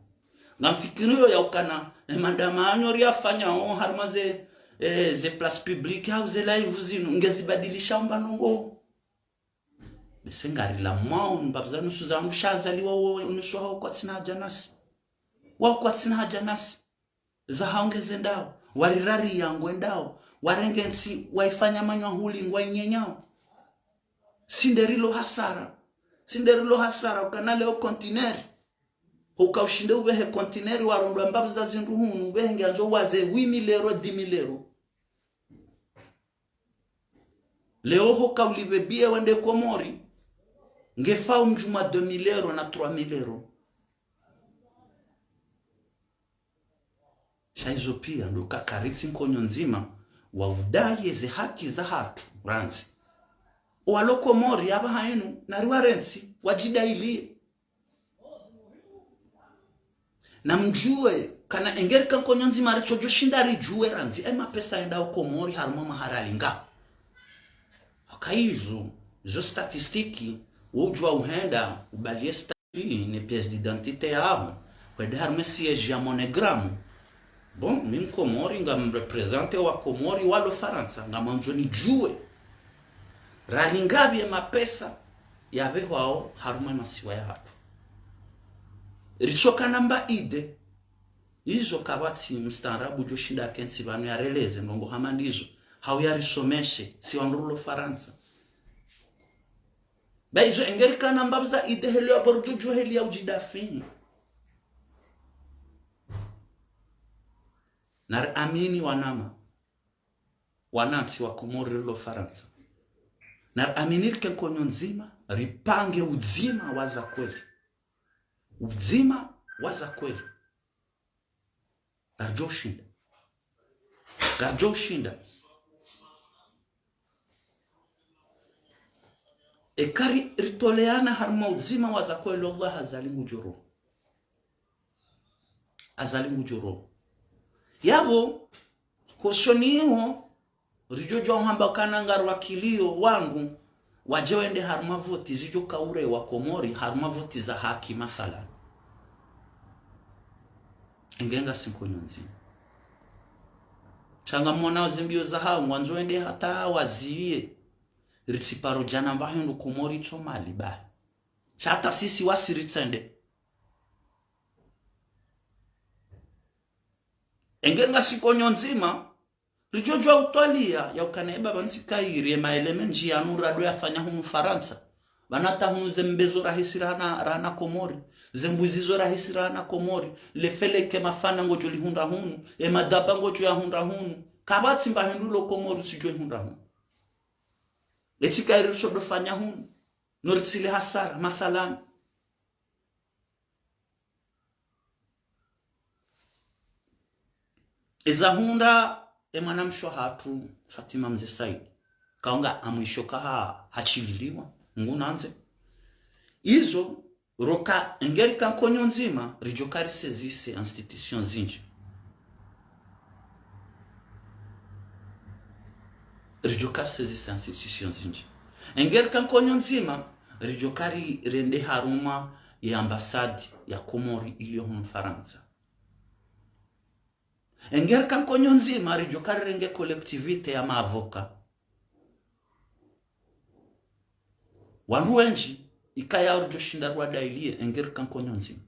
Ngamfikiriyo ya ukana, e, madama anyo riyafanyao, harumwa ze, e, ze place publique, hau ze live zinu, ngezibadilisha mba ndrongo. Bese ngarilamwao, mbapvi za nusu za wandru sha Azali wao, nusu wao kwatsina haja nasi. Wao kwatsina haja nasi. Za hao ngezendao, warirari ya ngwendao, warenge ntsi, waifanya manywa huli ngwainyenyao. Si nde rilo hasara. Si nde rilo hasara, ukana leo conteneur. Huka ushinde upvehe conteneur, warondwa mbapvi za zindru hunu, upvehe ngeandzo waze huit mille euros, dix mille euros. Leo hoka ulipve billet wende Komori, ngefao mdjuma deux mille euros na trois mille euros. Sha izo piya, ndo ka karitsi nkonyo ndzima, wa udaye ze haki za hatru, randzi. Owalo Komori, apvaha inu, nariwarentsi, wadjidayiliye. Na mdjuwe, kana engerika nkonyo ndzima ritsodjoshinda ridjuwe randzi, e mapesa yendao Komori harumwa mahara linga. Haka izo, zo statistiki, wo udjuwa uhenda, ubaliye statut, ne pièce d'identité yaho, hwende harumwa siège ya MoneyGram. Bon, mi Mkomori, ngamreprésente wa Komori walo Farantsa, ngamwandzo nidjuwe. Ralingapvi e mapesa, yapvehwao harumwa e masiwa yahatru. Ritsokana mba idée. Izo kapvatsi mstaarabu djoshinda akentsi pvanu yareleze ndrongo hama ndizo. Hau yarisomeshe, si wandru rilo Farantsa. Ba izo engerikana mbapvi za idée heli ya borjo djo heli ya udjidafi. Nariamini wanama. Wanantsi wa Komori rilo Farantsa. Nariamini rike nkonyo ndzima, ripange udzima wa za kweli. Udzima wa za kweli. Ngaridjo ushinda. Ngaridjo ushinda. Eka ri-, ritoleana harumwa udzima wa za kweli, wallah, Azali ngudjo ro. Azali ngudjo ro. Yapvo, koshoni iho, ridjo djuwa uhamba ukana ngariwakilio wandru wadje wende harumwa voti zidjo kaurewa Komori harumwa voti za haki mathalan. Enge ngasi nkonyo ndzima. Sha ngamwonao ze mbio zahao ngwandzo wende hata waziwie. Ritsiparo djana mba hindru Komori tso mali bahi. Sha hata sisi wasi ritsende. Enge ngasi nkonyo ndzima, ridjo djuwa utwalia ya ukana eba pvantsi kairi, ema elementi yanu rado yafanya hunu Farantsa. Pvanu hata hunu ze mbe zo rahisi rahana, rahana Komori. Ze mbuzi zo rahisi rahana Komori. Le feleke mafana ngodjo lihundra hunu. Ema daba ngodjo yahundra hunu. Kapvatsi mba hindru lo Komori tsidjo ihundra hunu. Etsi kairi rishodo fanya hunu. No ritsile hasara, mathalan. Eza hundra emwana mshe wahatru Fatima Mze Said. Kaonga amwisho ka ha-, hachililiwa. Ngu nandze. Izo, roka, enge rika nkonyo ndzima, ridjo ka risaisir institutions zindji. Ridjo ka risaisir institutions zindji. Enge rika nkonyo ndzima, ridjo ka ri-, rende harumwa ye ambassade ya Komori ilio hunu Farantsa. Enge rika nkonyo ndzima, ridjo ka rirenge collectivité ya maavoka. Wandru wendji, ikaya ridjo shinda rwadailie, enge rika nkonyo ndzima.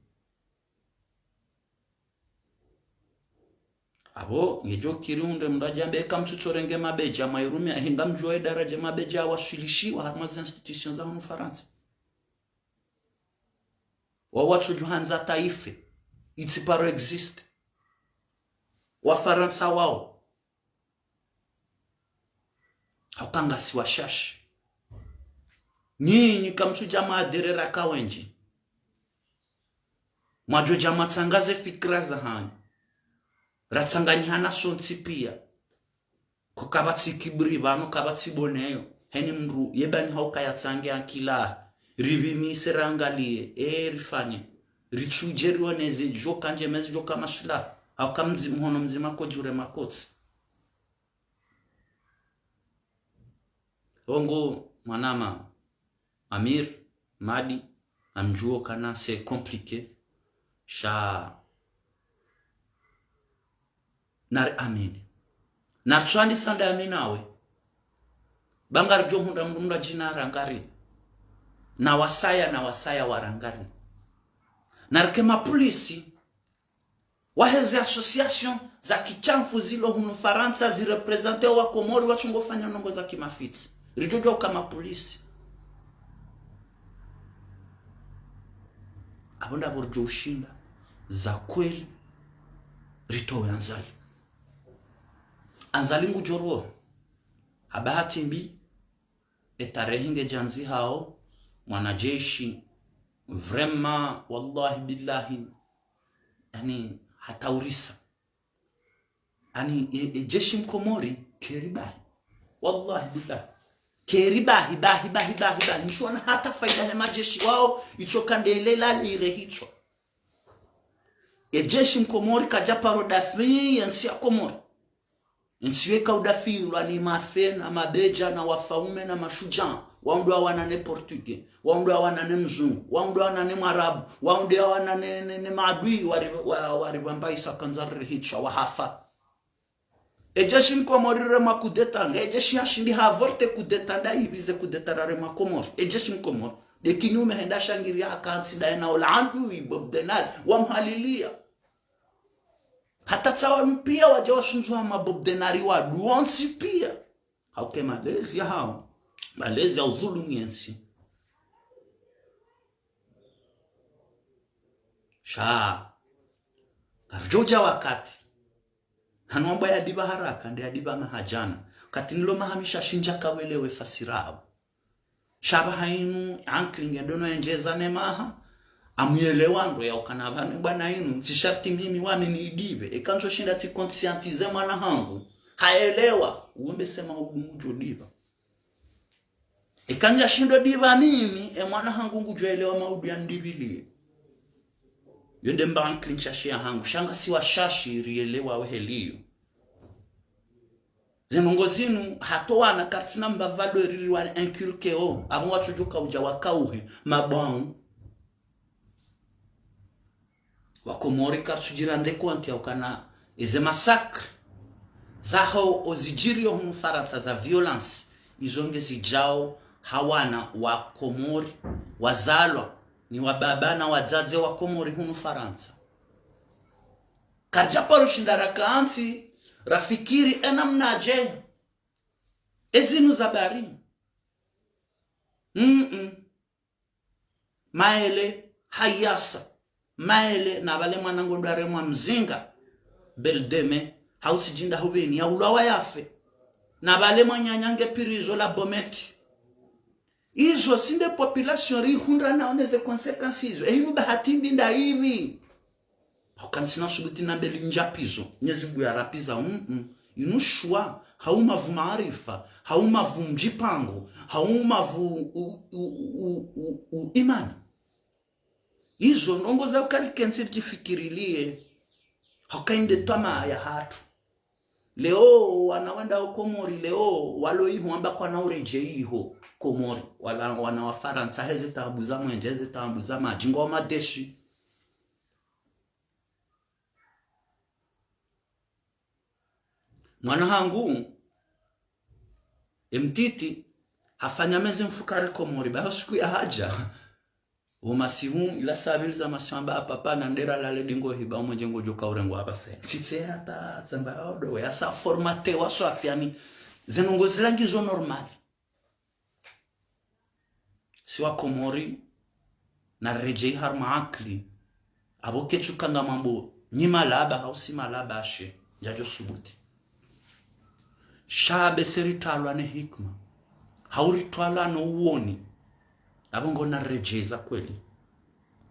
Apvo, ngedjo kiri undre mndru adjambe, eka mtsutsorenge mabeja, mwairumia, hinga mdjuwa edaraja mabeja waswilishiwa harumwa ze institutions za hunu Farantsa. Wao watsodjo handza taifa, itsiparo existe. Wafarantsa wao. Hauka ngasi washashi. Nyinyi kamtsudja mwaderera ka wendji. Mwadjo dja mwatsangaze fikira zahanyu. Ratsanganyihana sontsi pia. Ko kapvatsi kibri pvanu, kapvatsi boneyo. Heni mndru, yeba ni hauka yatsange ankili. Ripvimise rangalie, e rifanye. Ritsudje rione zidjo ka ndjema zidjo ka maswilaha. Hauka mdzi-, mhono mdzima kodjure makotsi. Wongo mwanama Amir, Madi, ngamdjuo kana c'est compliqué, sha nariamini. Naritsuandisa ndami nawe. Ba ngaridjo hundra mndru mndru adjina rangarie. Na wasaya, na wasaya warangarie. Narike mapulisi, waheze association za kishamfu zilo hunu Farantsa zireprésente wa Komori watsungofanya ndrongo za kimafitsi. Ridjo djuwa uka mapulisi. Apvo ndapvo ridjo ushinda za kweli ritowe Anzali. Anzali ngudjo roha. Ha bahati mbi, etarehi ngedjandzi hao, mwanajeshi, vraiment, wallahi billahi, yani, hataurisa. Yani, e, e jeshi mkomori, keri bahi. Wallahi billahi. Keri bahi, bahi, bahi, bahi, bahi. Ntsona hata faida he majeshi wao, itsoka ndelela lire hitswa. E jeshi mkomori kadja paro dafi ya ntsi ya Komori. Ntsi yeka udafilwa ni mafe na mabeja na wafaume na mashujaa. Wao ndo wawana ne Portugais, wao ndo wawana ne mzungu, wao ndo wawana ne Mwarabu, wao ndo wawana ne, ne, ne maadui wari, wa, wari wamba isa kanzari hitswa wahafa. E jeshi mkomori rema kudeta, nge e jeshi hashindi ha avorte kudeta nda ivize kudeta rarema Komori. E jeshi mkomori. De kinyume henda shangiria hakantsi daye na ola adui Bob Denard, wamhalilia. Hata tsa wanu pia wadja washundzwa hama Bob Denard wadu wontsi pia. Hauke malezi ya hao. Malezi ya udhulumu ye ntsi. Sha. Karidjo udja wakati. Hanu wamba yadipva haraka, nde yadipva maha djana. Kati nilo maha misha shindja kawelewe fasira hao. Sha pvahanu ankili ngendo no endjeza ne maha, amuyelewa ndo ya ukana pvanu bwana inu, tsi sharti mimi wami nidipve. Eka ntsoshinda tsi conscientiser mwana hangu, hayelewa, uwombe sema udungu djo dipva. Eka ndjashindo dipva mimi, e mwana hangu ngudjo elewa maudu ya ndipviliye. Yo nde mba ankili nshashi ya hangu, sha ngasi washashi riyelewa weheliyo. Ze ndrongo zinu, hata wana karitsina mba valeur ri wa inculquer o, apvo watsodjoka udja wakauhe, mabwau. Wakomori karitsudjira nde konti ya ukana, eze massacre, zaho ozidjiriyo hunu Farantsa za violence, izo ngezidjao ha wana wa Komori, wazalwa, ni wababa na wadzadze wa Komori hunu Farantsa. Karidja paro shinda rakantsi, rafikiri enamnadje ezinu za bari. Mm-mm. Maele, hayasa. Maele, na pvale mwana ngondo aremwa mzinga. Beldeme, hausi djinda hupveni, ya ulwa wa yafe. Na pvale mwananya nge pirizo la bometi. Izo, si nde population rihundra na one ze conséquences izo. Ehinu bahati mbi nda ipvi. Hauka ntsina subuti na mbeli ndjapvizo. Mnyezi Mngu ya rapviza, mm-mm. Inu shwa, hau mavu maarifa, hau mavu mdjipango, hau mavu u, u, u, u, u, imani. Izo, ndrongo za ukari kentsi ridjifikiriliye. Hauka inde twamaa ya hatru. Leo, wana wenda o Komori, leo, walo iho wamba kwana uredjei iho Komori. Wala, wana wa Farantsa, heze taabu za mwenje, heze taabu za madji, ngo madeshi. Mwana hangu, emtiti, hafanya mezi mfukare Komori, baho siku ya hadja. Wo masihu, ila sabili za masihu amba papa na ndera lale dingo hiba umwenje ngodjoka urengwa apvase. Tsitse hata, tsamba odo, ya sa formaté wa swafi yani, ze ndrongo zila ngizo normal. Si wa Komori, na redjei harumwa akili. Apvo ketsu kanga mambo, nyi malaba, hausi malaba ashe, ndjadjo subuti. Sha be se ritalwa ne hikima. Hau ritalwa no uwoni. Apvo ngo na redjeza kweli.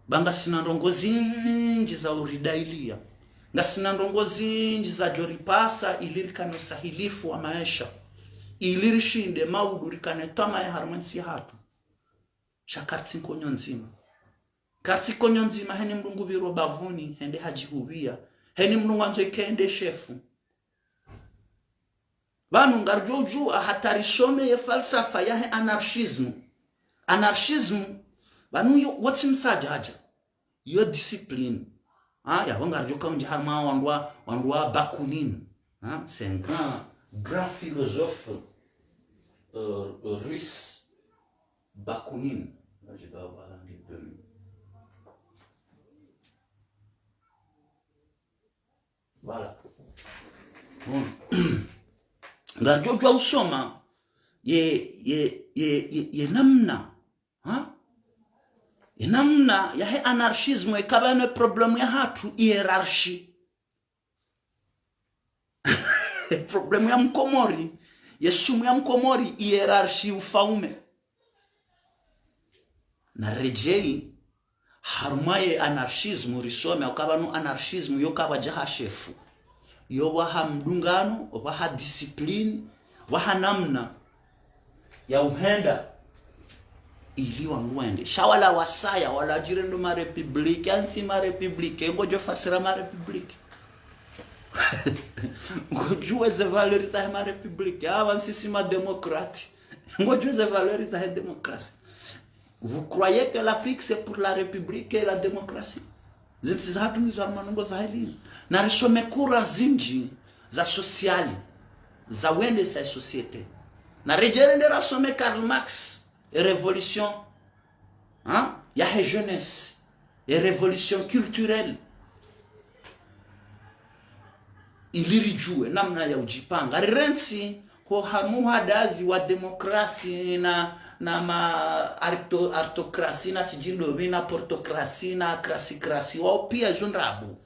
Ba ngasina ndrongo zindji za uridailiya. Ngasina ndrongo zindji zadjo ripasa ili rikane usahilifu wa maesha. Ili rishinde maudu rikane twamaa ya harumwa entsi ya hatru. Sha karitsi nkonyo ndzima. Karitsi nkonyo ndzima, heni mndru ngupvirwa bavuni, hende hadjihupviya. Heni mndru ngwandzo ike ende shefu. Pvanu ngaridjo udjua hata risome ye falsafa yahe anarchisme. Anarchisme, pvanu yo, wotsi msadjadja. Yo discipline. Ah, ya, pvo ngaridjo kaundji harumwa wandru wa, wandru wa Bakunin. Ah, c'est un grand, grand philosophe, euh, russe, Bakunin. Voilà. Bon. Ngaridjo djuwa usoma ye, ye, ye, ye, ye namna, ha? Ye namna yahe anarchisme, eka pvanu problème ya hatru hiérarchie. Problème ya Mkomori, ye sumu ya Mkomori, hiérarchie, ufaume. Na redjei, harumwa ye anarchisme risome, uka pvanu anarchisme yo kapvadja ha shefu. Yo pvaha mdungano, pvaha discipline, pvaha namna ya uhenda, ili wandru wende. Sha wala wasaya, wala djirendo ma république, antsi ma république, ngodjo fasira ma république. Ngodjuwa ze valeur zahe ma république, apva ntsisi ma démocrate. Ngodjuwa ze valeur zahe démocratie. Vous croyez que l'Afrique c'est pour la République et la démocratie? Zintsi za hatru ngizo harumwa ndrongo za heli. Na risome kura zindji za social, za wendesa ye société. Na redjei rende rasome Karl Marx, e révolution, hein, yahe jeunesse, e révolution culturelle. Ili ridjuwe namna ya udjipanga. Rirentsi ho ha muhadazi wa démocratie na, na ma arto-, aristocratie na sidjindopvi na plutocratie na crassicratie. Wao pia zo ndrabo.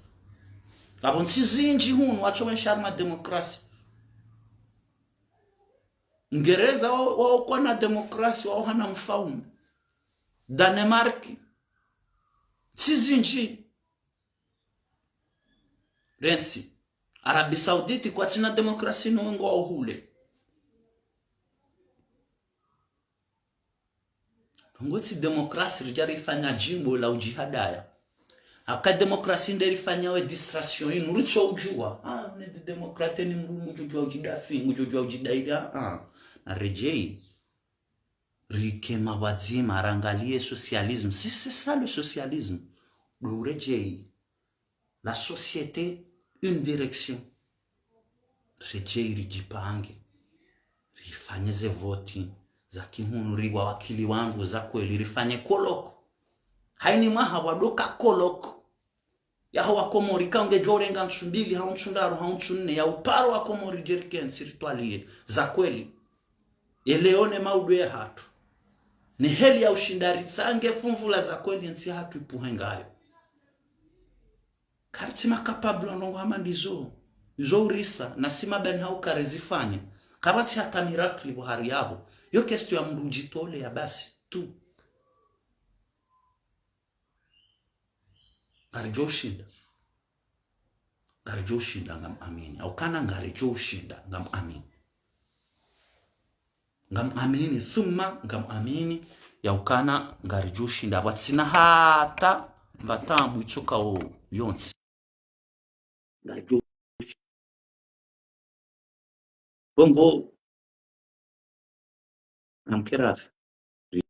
Apvo ntsi zindji hunu watso wendesha harumwa démocratie. Ngereza wao, wao kwana demokrasi, wao hana mfaume. Danemark. Ntsi zindji. Rentsi. Arabie Saoudite kwatsina demokrasi no wengo wao hule. Ngo tsi demokrasi ridja rifanya djimbo la udjihadaya. Aka demokrasi nde rifanya we distraction inu, ritso udjuwa. Ah, ne de demokrate ni mndru ngudjodjuwa udjidafi, ngudjodjuwa udjidaila. Ah, na redjeyi. Rike mapvwadzima, rangalie socialisme. Si c'est ça le socialisme. Ndo uredjeyi. La société, une direction. Redjeyi ridjipange. Rifanye ze voti za kihunu, riwawakili wandru za kweli, rifanye colloque. Hayini mwaha wadoka colloque. Yaho wa Komori, ka ungedjo urenga ntsu mbili, hau ntsu ndraru, hau ntsu nne, ya uparo wa Komori djerikentsi ritwalie za kweli. Yelewo ne maudu yahatru. Ne heli ya ushinda ritsange funvu la za kweli yentsi yahatru ipvuhe ngayo. Karitsi ma capable ndrongo hama ndizo. Izo urisa, na si mabani hau karizifanya. Kapvatsi hata miracle pvo hari yapvo. Yo question ya mndru udjitoleya basi, tu. Ngaridjo ushinda. Ngaridjo ushinda, ngam amini. Haukana ngaridjo ushinda, ngam amini. Ngam amini, thumma ngam amini, yaukana ngaridjo ushinda. Pvwatsina hata mbatambu itsoka wo yontsi. Ngaridjo ushinda. Bongo, namkerafi. Ri,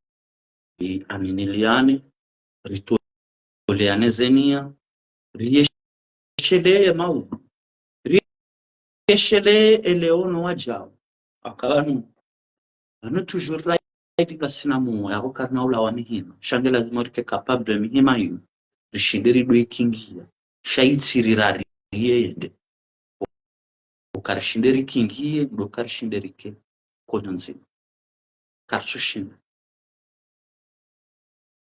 riaminiliane, ritoleane ze niya, riesheleye maudu, riesheleye elewo no wadjao. Aka pvanu, pvanu toujours raidi ngasina muwa, yapvo karina ulawa mihima. Sha nge lazima rike capable mihima yinu. Rishinde rido ikingiya. Sha itsi rirari yende. Uka rishinde rikingiye, ndo uka rishinde rike konyo ndzima. Karitsushinda.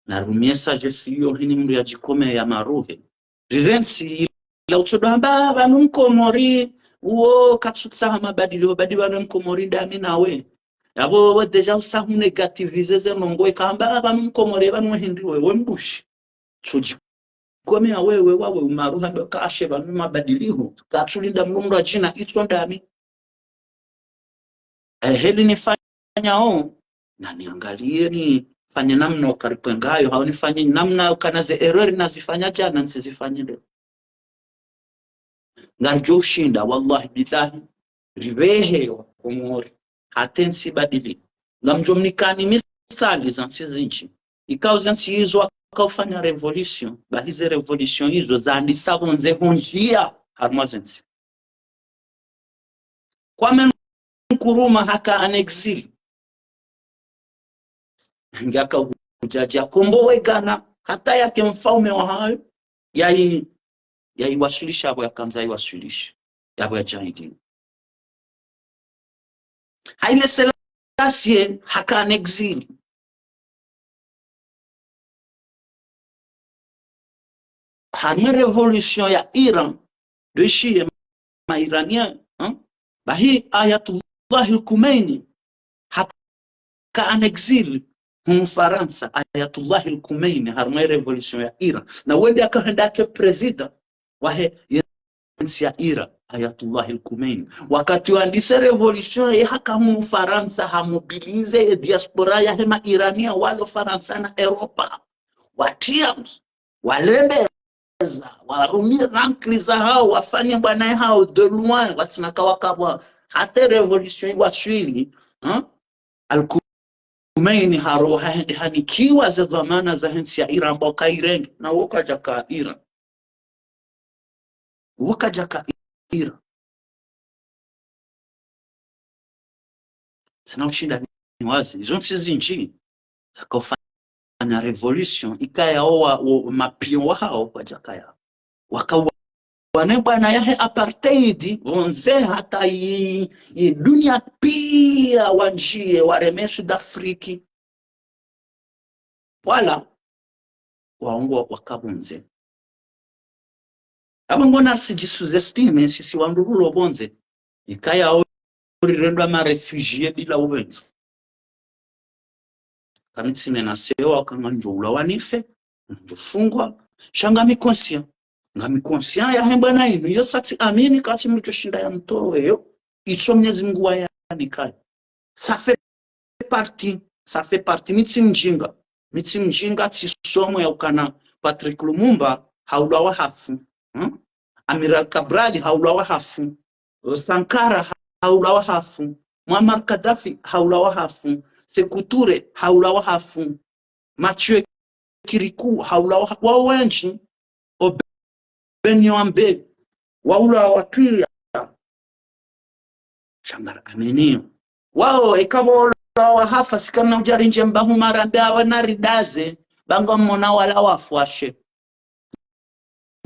Narumie sagesse iyo heni mndru yadjikome ya maruhe. Rirentsi ila utsodo hamba pvanu Mkomori, uwo katsutsaha mabadiliho, badi pvanu Mkomori ndami nawe. Yapvo we déjà usahu négativiser ze ndrongo, eka hamba pvanu Mkomori, pvanu we hindri we, we mbushi. Tsudjikome ya wewe, wawe umaruha ndo kashe pvanu mabadiliho. Katsulinda mndru mndru adjina itso ndami. Eheli nifanyao, na niangalie nifanye namna ukaripve ngayo, hau nifanye namna ukana ze erreur nazifanya djana, ntsizifanye leo. Ngaridjo ushinda, wallahi billahi, ripvehe wa Komori. Hata entsi ibadili. Ngamdjo mnikani misali za ntsi zindji. Ikao ze ntsi izo wakaufanya révolution, bahi ze révolution izo zandisa pvondze ho ndjiya harumwa ze ntsi. Kwame Nkrumah haka en exil. Ngaka hudjadja kombowe Ghana, hata yake mfaume wahayo, yayi, yayiwaswilisha yapvo yakandza yayiwaswilisha, yapvo yadjahidi. Haile Selassie haka en exil. Harumwa révolution ya Iran, ndo ishiye ma Iranien, hein? Bahi Ayatullah al-Khomeini, haka en exil, hunu Farantsa, Ayatullah al-Khomeini, harumwa révolution ya Iran. Na wende akahenda ke président, wahe ye ntsi ya Iran, Ayatullah al-Khomeini. Wakati wandise révolution ye haka hunu Farantsa, ha mobiliser ye diaspora yahe ma Iranien walo Farantsa na Europa. Watiya mzi, walembeza, warumie rankli zahao, wafanye bwana yahao de loin, watsina kawakabwa, hata révolution iwaswili, hein? Al-Khomeini haro hahende hanikiwa ze dhwamana zahe ntsi ya Iran, amba ukairenge, na wo kadjaka Iran. Wo kadjaka Iran. Tsina ushinda ni wazi. Izo ntsi zindji zakaufanya révolution, ikaya wo wa, wo mapion wahao kwadjakaya. Wakauwa ne bwana yahe apartheid, pvondze hata yi, yi dunia piya wandjiye wareme Sud Afrique. Pvwala, waongo waka pvondze. Apvo ngona ritsidji sous-estimer, sisi wandru rilo pvondze. Ikaya wo rirendwa ma réfugiés bila upvendza. Kami tsi menacé wa ukana ngamdjo ulawa nife, ngamdjo fungwa. Sha ngami conscient. Ngami conscient yahe mbwana inu. Iyo sa tsi amini ka tsi mdru shinda yamtowe yo. Itso Mwenyezi Mungu wayanikayo. Ça fait partie, ça fait partie. Mi tsi mjinga. Mi tsi mjinga, tsisomo ya ukana Patrice Lumumba haulawa hafu. Hmm? Amiral Cabral haulawa hafu. Sankara haulawa hafu. Muammar Kadhafi haulawa hafu. Sékou Touré haulawa hafu. Mathieu Kirikou haulawa ha-, wao wendji. Obenyo Ambe waulawa pia. Sha ngari aminiyo. Wao, eka pvo ulawa hafa, si kamna udja rindje mbahu marambe awa naridaze, ba ngamwona wala wafwashe.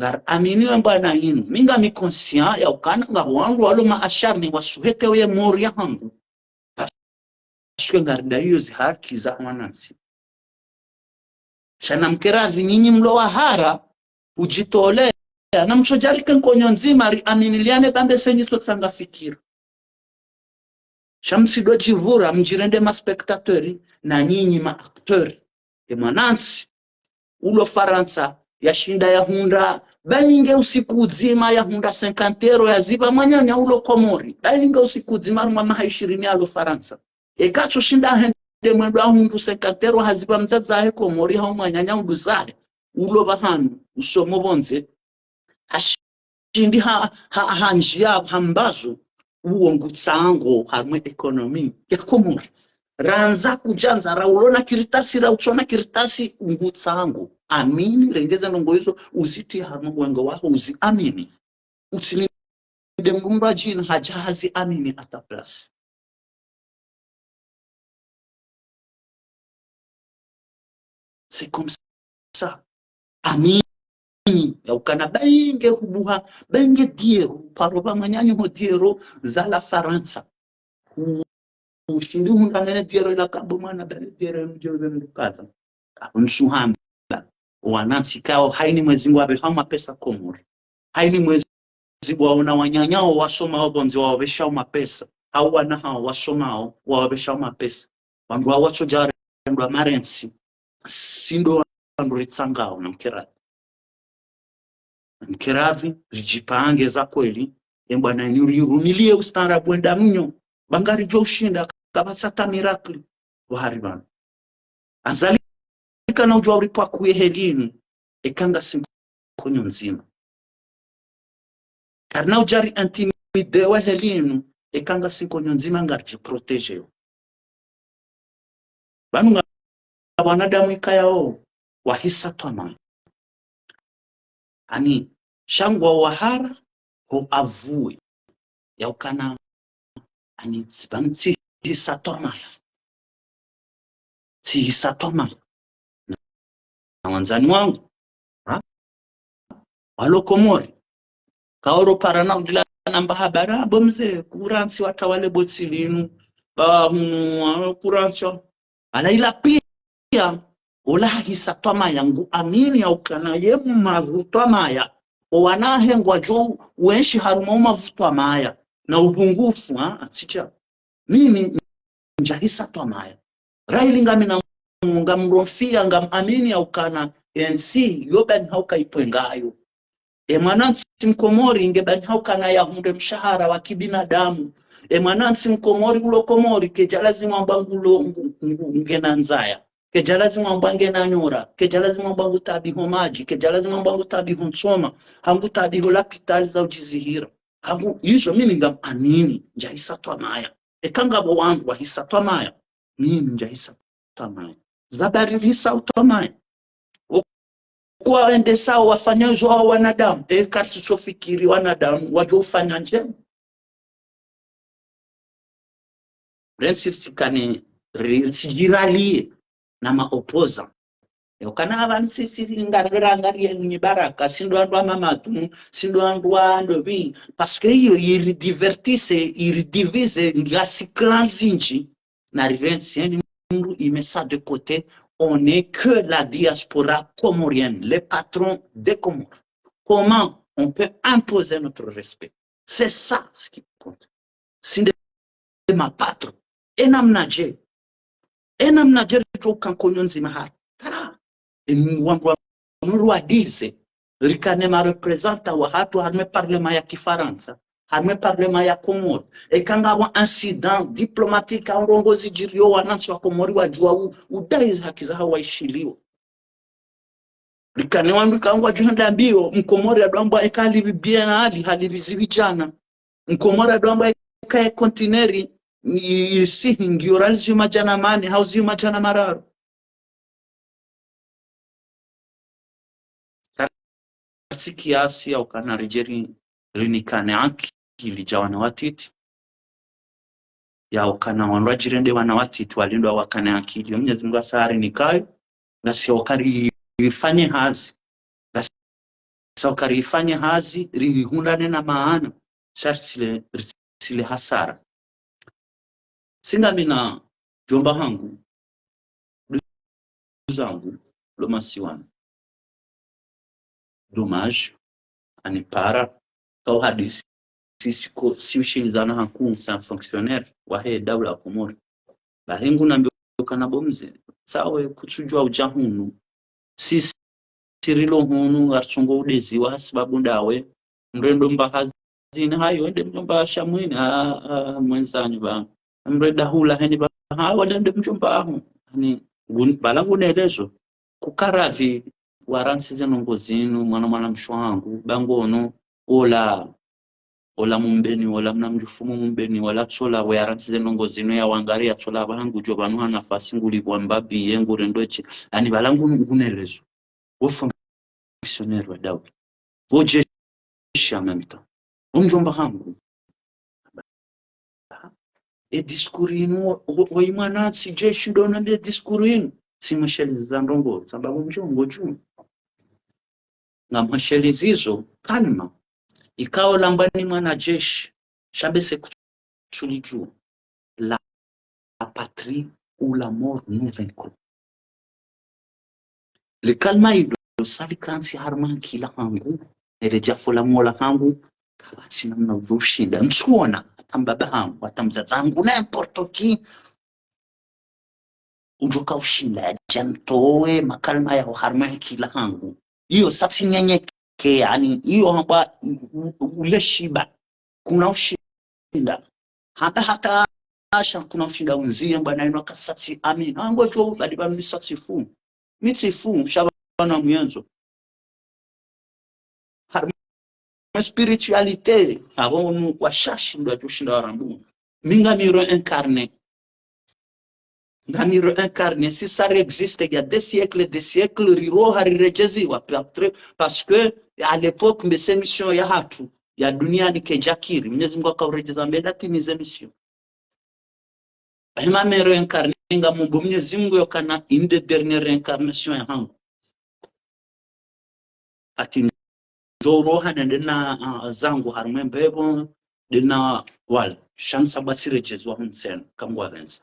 Ngari aminiyo mbwana inu. Mi ngami conscient ya ukana ngapvo wandru walo ma acharnés wasuhete oye mori yahangu. Parce que ngaridayiyo zi haki za wanantsi. Sha namkeradhi nyinyi mlo wahara, udjitolea, na mtsodjarike nkonyo ndzima, riaminiliane bambe senyi tso tsanga fikira. Sha msidodjivura, mdjirende ma spectateurs, na nyinyi ma acteurs. E mwanantsi, ulo Farantsa, yashinda yahundra, bainge usiku udzima yahundra cinquante euros yazipva mwananya ulo Komori. Bainge usiku udzima harumwa maha ishirini yalo Farantsa. Eka tso shinda hende mwendo ahundru cinquante euros hazipva mdzadze wahe Komori hau mwananya uduzahe. Ulo pvahanu, usomo pvondze. Hashindi ha, ha, ha ndziya, ha mbazo, uwo ngutsango harumwa économie ya Komori. Randza kudjandza, ra ulo na kartasi, ra utsona kartasi, ngutsango. Amini, renge ze ndrongoo izo, uzitwiye harumwa wenge waho, uziamini. Utsilinde mndru mdru adjina hadja haziamini à ta place. C'est comme ça. Amini. Ya ukana bainge hubuha, bainge dix euros, paro pva mwananyaho dix euros za la Farantsa. Hu-, hushindi hundra nene dix euros ila kabo mwana bale dix euros mdjo be mdru kadha. Apvo ntsu hamba. Wanantsi kao, haini Mwezi Mungu wapveshao mapesa Komori. Haini Mwezi Mungu waona wananyaho wasomao pvondze wawapveshao mapesa. Hau wana hao wasomao wawapveshao mapesa. Wandru wawo watsodja warendwa marentsi. Si ndo wandru ritsangao namkeradhi. Namkeradhi, ridjipange za kweli. E mbwana inu rirumilie ustaarabu wenda mnyo. Ba ngaridjo ushinda, kapvatsi hata miracle. Wahari pvanu. Azali kana udjuwa uripvwa kuye heli inu, eka ngasi nkonyo ndzima. Karina udja ri intimider we heli inu, eka ngasi nkonyo ndzima ngaridji protéger yo. Pvanu nga wanadamu ikayao wahisa twamaya. Ani, sha ngwao wahara ho avouer ya ukana, ani, tsi pvanu tsihisa twamaya. Tsihisa twamaya. Na wandzani wangu, ha? Walo Komori. Kaoro para na udila namba habari, ah, bo mze, kurantsi watawale botsi linu, ba hunu, ah, kurantsi wa-, ala ila pia, ola hahisa twamaya, ngu amini ya ukana ye mmavu twamaya, o wanahe ngwadjo wenshi harumwa umavu twamaya, na upungufu, ha, atsicha. Mimi ndjahisa twamaya. Raili ngamina Mungu, ngamromfia, ngam amini ya ukana entsi, yo bani hauka ipvwe ngayo. E mwanantsi Mkomori nge bani haukana yahundre mshahara wa kibinadamu. E mwanantsi Mkomori ulo Komori, kedja lazimu amba ngulo, ngu, ngu, ngena ndzaya. Kedja lazimu amba ngena nyora. Kedja lazimu amba ngutabiho madji. Kedja lazimu amba ngutabiho ntsoma. Hangutabiho lapitali za udjizihira. Hangu, izo mimi ngam amini, ndjahisa twamaya. Eka ngapvo wandru wahisa twamaya, mimi ndjahisa twamaya. Za bari rihisa utwamaya. Okuwa wendesao wafanya izo wa wanadamu, e, karitsofikiri wanadamu wadjo ufanya ndjema. Rentsi ritsikane, ri-, ritsidjiraliye na ma opposants. Yo kana apvanu si, si, si, ngari, ngari, ngari, ye mwenye baraka, si ndo wandru wa mamatu, si ndo wandru wa ndopvi. Parce que iyo, iri divertisse, iri divise, ngasi clans zindji, na rirentsi, yani mndru i met ça de côté, on n'est que la diaspora comorienne, les patrons des Comores. Comment on peut imposer notre respect ? C'est ça ce qui compte. Si nde mapatro. E namnadje? E namnadje ridjo uka nkonyo ndzima hata e wandru wanu rwadize, rikane ma représentants wahatru harumwa e parlement ya Kifarantsa, harumwa e parlement ya Komori, eka ngapvo incident diplomatique au ndrongoo zidjiriyo, wanantsi wa Komori wadjuwa u-, udai ze haki zahawo waishiliwe. Rikane wandru ikao ngwadjo henda mbio, Mkomori yadjo amba eka halipvi bien hali, halipvi zihwi djana. Mkomori yadjo amba eka e conteneur i-, isihi ngiyo riali zihwi madjana mane, hau zihwi madjana mararu. Kartsi kiasi ya ukana ridje ri-, rinikane akili dja wana watiti. Ya ukana wandru wadjirende wana watiti walindwa wakane akili. Yo Mwenyezi Mungu hasa harinikayo, ngasi ya uka ri-, rifanye hazi. Ngasi ya uka rifanye hazi, rihundane na maana. Sha ritsile, ritsile hasara. Tsi ngamina mdjomba hangu, ndugu zangu, lo masiwani. Dommage, anipara, ka uhadisi, si, si ko, si ushilizana hakuu, c'est un fonctionnaire wahe daula ya Komori. Bahi ngunambio ukana bo mze, tsawe kutsudjuwa udja hunu. Sisi rilo hunu, ngaritsungo udeziwa hasibabu ndawe. Mrendo mba hazini hayo, ende mdjomba sha mwini, a, a, mwenzanyu ba. Mrenda hula heni ba, ha, wale ende mdjomba ahu. Ani, ngun-, bala ngunelezo. Kukaradhi, warantsi ze ndrongoo zinu, mwana mwana mshe wangu, ba ngono, ola, ola mumbeni, ola mna mdjufumu mumbeni, ola tsola, we yarantsi ze ndrongoo zinu ya wangari ya tsola, ba hangu djo pvanu ha nafasi ngulipvwa mbapvi, ye ngurendo etsi. Ani bala ngun-, ngunelezo. Wo fonctionnaire wa daula. Wo jeshi en même temps. Wo mdjomba hangu. E discours inu, wo, wo, wo imwana tsi jeshi ndo nambia e discours inu. Tsi mweshelizi za ndrongoo, sababu mdjongo dju. Ngamweshelizi zo, calme. Ikao lambwa ni mwana jeshi, sha be se kutsulidjuwa. La patrie ou la mort, nous vaincrons. Le calme ido, sa likantsi harumwa nkila hangu, nele djafola mola hangu, kapvatsi namna udjo ushinda. Ntsuona, hata mbaba hangu, hata mdzadze hangu, n'importe qui. Udjoka ushinda, yadja ntowe, makalima yaho harumwa nkila hangu. Iyo sa tsi nyenyeke, yani, iyo hamba u-, u-, u-, uleshiba. Kuna ushinda. Hamba hata asha kuna ushinda unzie mbwana inu akasatsi amina. Ango djo badi ba mi satsi fu. Mi tsi fu, sha pvanu mwendzo. Harumwa spiritualité, abo nu washashi ndo wadjo ushinda warambu. Mi ngami réincarné. Ngami réincarné, si ça existe, il y a des siècles, des siècles, riro hariredjeziwa, parce que, parce que, à l'époque, mes émissions ya hatru, ya duniani kedjakiri, Mwenyezi Mungu akauredjeza mbele ati mes émissions. Hima me réincarné, ngamomba Mwenyezi Mungu yokana une des dernières réincarnations ya hangu. Ati ndjo roha nende na, ah, zangu harumwa mbepvo, ndena wala, sha ntsamba tsiredjeziwa hunu tsena, kangwapvendza.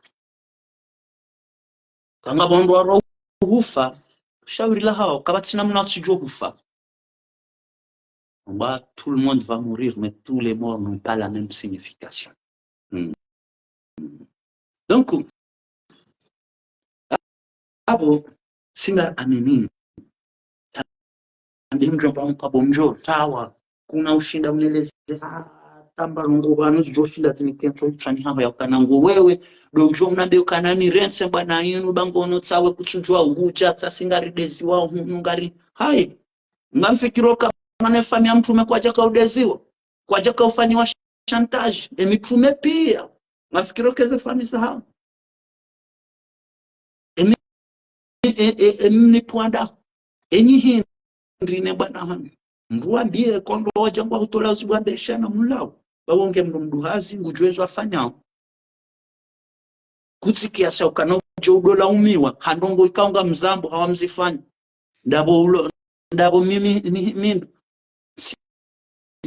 Kanga pvo wandru waro hufa, shawiri lahawo, kapvatsi namna watsudjo hufa. Amba, tout le monde va mourir, mais tous les morts n'ont pas la même signification. Hmm. Donc, abo, tsi nga amini. Tambi mdjomba mkabo mdjo, tawa. Kuna ushinda uneleze, ah, tamba ndrongoo pvanu zidjo ushinda zinikentso utswani haho ya ukana ngo wewe, ndo udjo unambe ukana nirentse mbwana inu, ba ngono tsawe kutsudjuwa uhudja, tsa si ngarideziwa hunu ngari. Hayi, ngamfikiro kama ne famiyi ya mtrume kwadjaka udeziwa, kwadjaka ufanyiwa chantage, e mitrume piya. Ngamfikiro keze famiyi zahawo. Emi, e, e, e, emi nitwanda. Enyi hindri ne bwana hangu. Mdru wambiye kondo wadja ngwa hutola uzibu wambe shana mulawo. Ba wo nge mdru mduhazi, ngudjuwa ezo afanyao. Kutsi kiasi ya ukana udjo udo laumiwa, ha ndrongoo ikao ngamzambo, hawa mzifanya. Ndapvo ulo, ndapvo mimi, mi, mi, mi, tsi,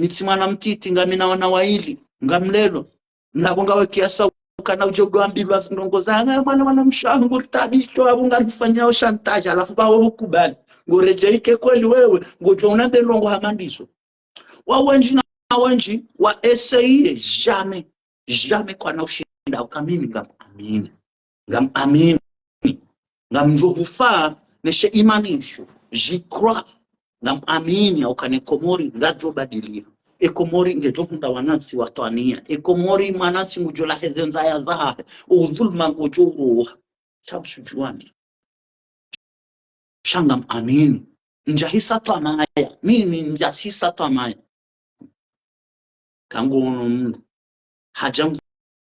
mi tsi mwana mtiti, ngamina wana wayili, ngamlelo. Ndapvo ngawe kiasi ya ukana udjo udo ambilwa zindrongoo za, "Anga mwana, mwana mshe hangu, ritabishwa, apvo ngarifanyao chantage, halafu ba wewe ukubali." Ngoredjeyi ke kweli wewe, ngodjo unambe ndrongoo hama ndizo. Wa wendji na wendji, wa essayer, jamais, jamais kwana ushinda hwenda, uka mimi ngamwamini. Ngamwamini. Ngamdjo hufa ne she imani isho. J'y crois. Ngamwamini, uka ne Komori ngedjo badiliha. E Komori ngedjo hundra wanantsi watwaniya. E Komori mwanantsi ngudjo lawa heze ndzaya zahahe. Udhuluma ngudjo uroha. Sha msudjuwani. Sha ngamwamini. Ndjahisa twamaya. Mimi ndjahisa twamaya. Kangu ono mndru hadja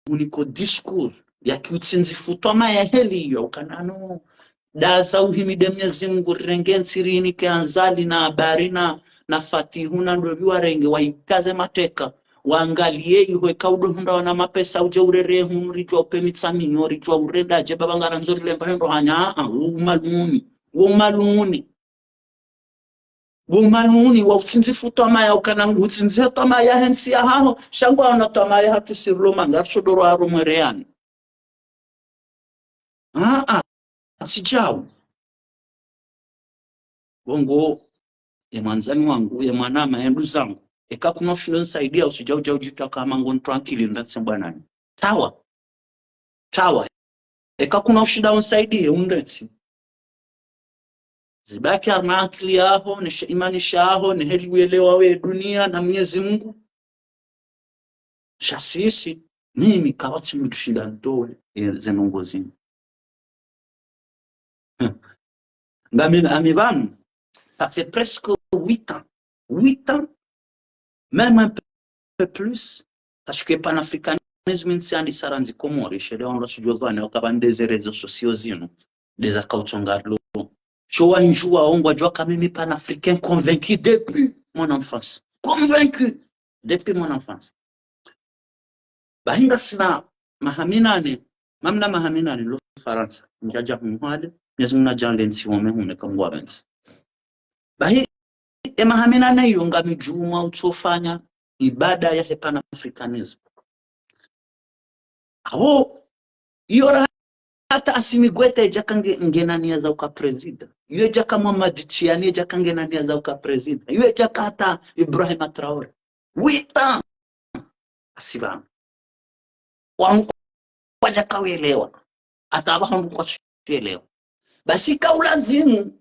nguniko discours ya kiutsindzifu twamaya heli iyo, ukana no. Daza uhimide Mwenyezi Mungu, rirenge ntsi rinike Azali na Habari na, na Fatihu na ndopvi warenge, waikaze mateka. Wangaliye iho eka udo hundra wana mapesa udje urere hunu, ridjuwa upe mitsaminyo, ridjuwa urenda dje, baba ngarandzo rilemba hendo hanya, aa, wo umaluni, wo umaluni. Wo umaluni wa utsindzifu twamaya, ukana ngutsindzi twamaya he ntsi yahaho, sha ngwaono twamaya hatru sirilo manga, arishodoro aro mwereyani. Aa, atsi djau. Bongo, ye mwandzani wangu, ye mwanama, ye nduzangu. Eka kuna ushindo nisaidia, usidjau djau djitwa kama ngo ntru ankili ndratse mbwanani. Tawa. Tawa. Eka kuna ushindo unisaidia, undretsi. Zibaki harumwa ankili yaho, ne she imani shaho, ne heli uelewa we dunia na Mwenyezi Mungu. Sha sisi, mimi kapvatsi mndru shinda nitowe, e, ze ndrongoo zinu. Ngamina, ami pvanu, ça fait presque huit ans. Huit ans, même un peu plus, parce que panafricanisme ntsi yandisa randzi Komori, sha leo ndo sudjo dhwani, wakapva nde ze réseaux sociaux zinu, nde za kautsonga lo. Sho wandjuwa wo ngwadjuwa ka mimi panafricain convaincu depuis mon enfance. Convaincu depuis mon enfance. Bahi ngasina maha minane, ngamina maha minane nilo Farantsa, ndjadja hunu hale, Mwenyezi Mungu nadjaanlie nitsi wome hunu eka Mungu apvendza. Bahi, e maha minane iyo ngamidjuma utsofanya ibada ya he panafricanisme. Apvo, iyo ra hata Assimi Goïta yedjaka nge, ngena nia za uka prezida. Iyo yedjaka Mamadi Tchiani yedjaka ngena nia za uka prezida. Iyo yedjaka hata Ibrahima Traoré. Huit ans. Asi pvanu. Wanu kwadjaka welewa. Hata apvaha wandru kwatsu elewa. Basi ka ulazimu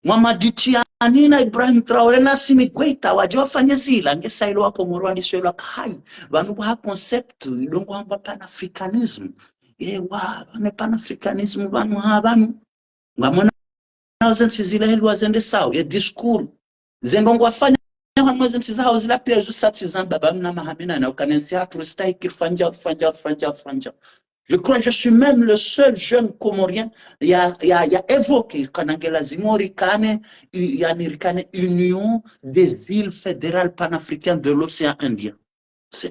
Mamadi Tchiani na Ibrahim Traoré na Assimi Goïta wadje wafanye zila, nge sa ilo Wakomori wandiswelwa ka hayi. Pvanu pvwa ha concept, idongo hamba panafricanisme. Ewa, pvanu panafricanisme, pvanu ha, pvanu. Ngamona ze ntsi zila heli wazendesao, ye discours. Ze ndrongoo wafanya harumwa ze ntsi zahawo zila piya izo sa tsi zamba pvamna maha minane, ukana entsi yahatru ristahiki rifanye, rifanye, rifanye, rifanye. Je crois que je suis même le seul jeune comorien ya, ya, ya évoqué kana nge lazimu rikane, u-, yani rikane Union des îles fédérales panafricaines de l'océan Indien. C'est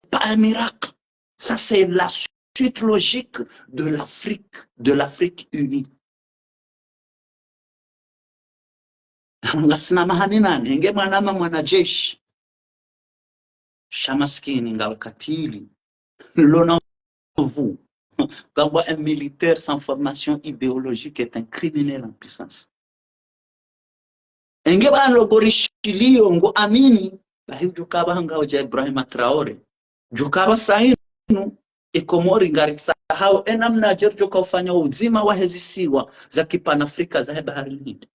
pas un miracle. Ça, c'est la suite logique de l'Afrique, de l'Afrique unie. Ngasina maha minane, nge mwanama mwanajeshi. Sha maskini ngawe katili. L'honneur vous. Kamba un militaire sans formation idéologique est un criminel en puissance. Enge pvanu lo gorishiliyo ngo amini, bahi udjuka pvahanga udja Ibrahima Traoré. Djuka pvasa inu, e Komori ngaritsahawo, e namna dje ridjoka ufanya udzima wa hezisiwa za kipanafrika za he bahari Hindi.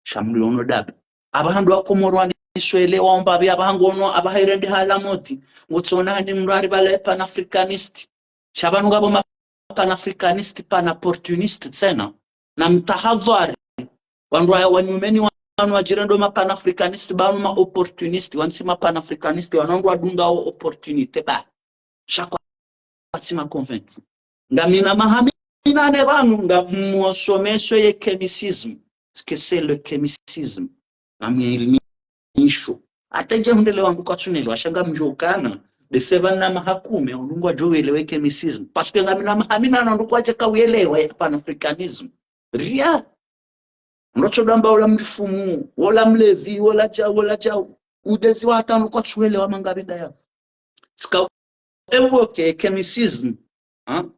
Sha mliono dabe. Apvaha ndo Wakomori waniswelewa wamba pvi apvaha ngono, apvaha irende hala moti. Ngotsona hani mrari pvale panafricaniste. Sha pvanu ngapvo ma panafricaniste, panopportuniste tsena. Na mtahadhwari. Wandru waya wanyumeni wanu wadjirendo ma panafricaniste, pvanu ma opportuniste, wanu tsi ma panafricaniste, wanu wandru wadunga o opportunité ba. Sha kwatsi ma convaincu. Ngamina maha minane pvanu, ngamwasomesa ye chimicisme. Ce que c'est le chimicisme. Ngamwelimisho. Hata dje hundrele wandru kwatsu nelewa, sha ngamdjuo ukana, bese pvanu na maha kume, wandru ngwadjo welewa ye chimicisme. Parce que ngamina maha minane wandru kwadjaka welewa ye panafricanisme. Rien. Ndrotso damba ola mlifumu, ola mlevi, ola djau, ola djau. Udezi wa hata wandru kwatsu welewa manga pvinda yapvo. Tsika évoquer chimicisme, hein?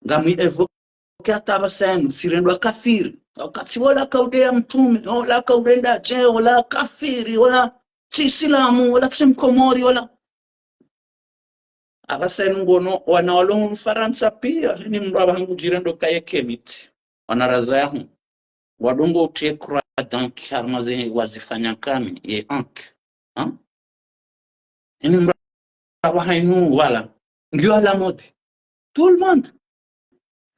Ngamwi évoquer hata pvasa inu, tsirendwa kafiri. Wakati wola kaudeya mtrume, wola kaurenda dje, wola kafiri, wola tsi Isilamu, wola tsi Mkomori, wola. Apvasa inu ngono wana walo hunu Farantsa pia, heni mndru apvaha ngudjirendo kaye kemiti. Wana raza yahu. Wadungo utie croix d'anki harumwa ze wazifanya kami, ye anki. Ha? Heni mndru apvaha inu wala. Ngiyo à la mode. Tout le monde.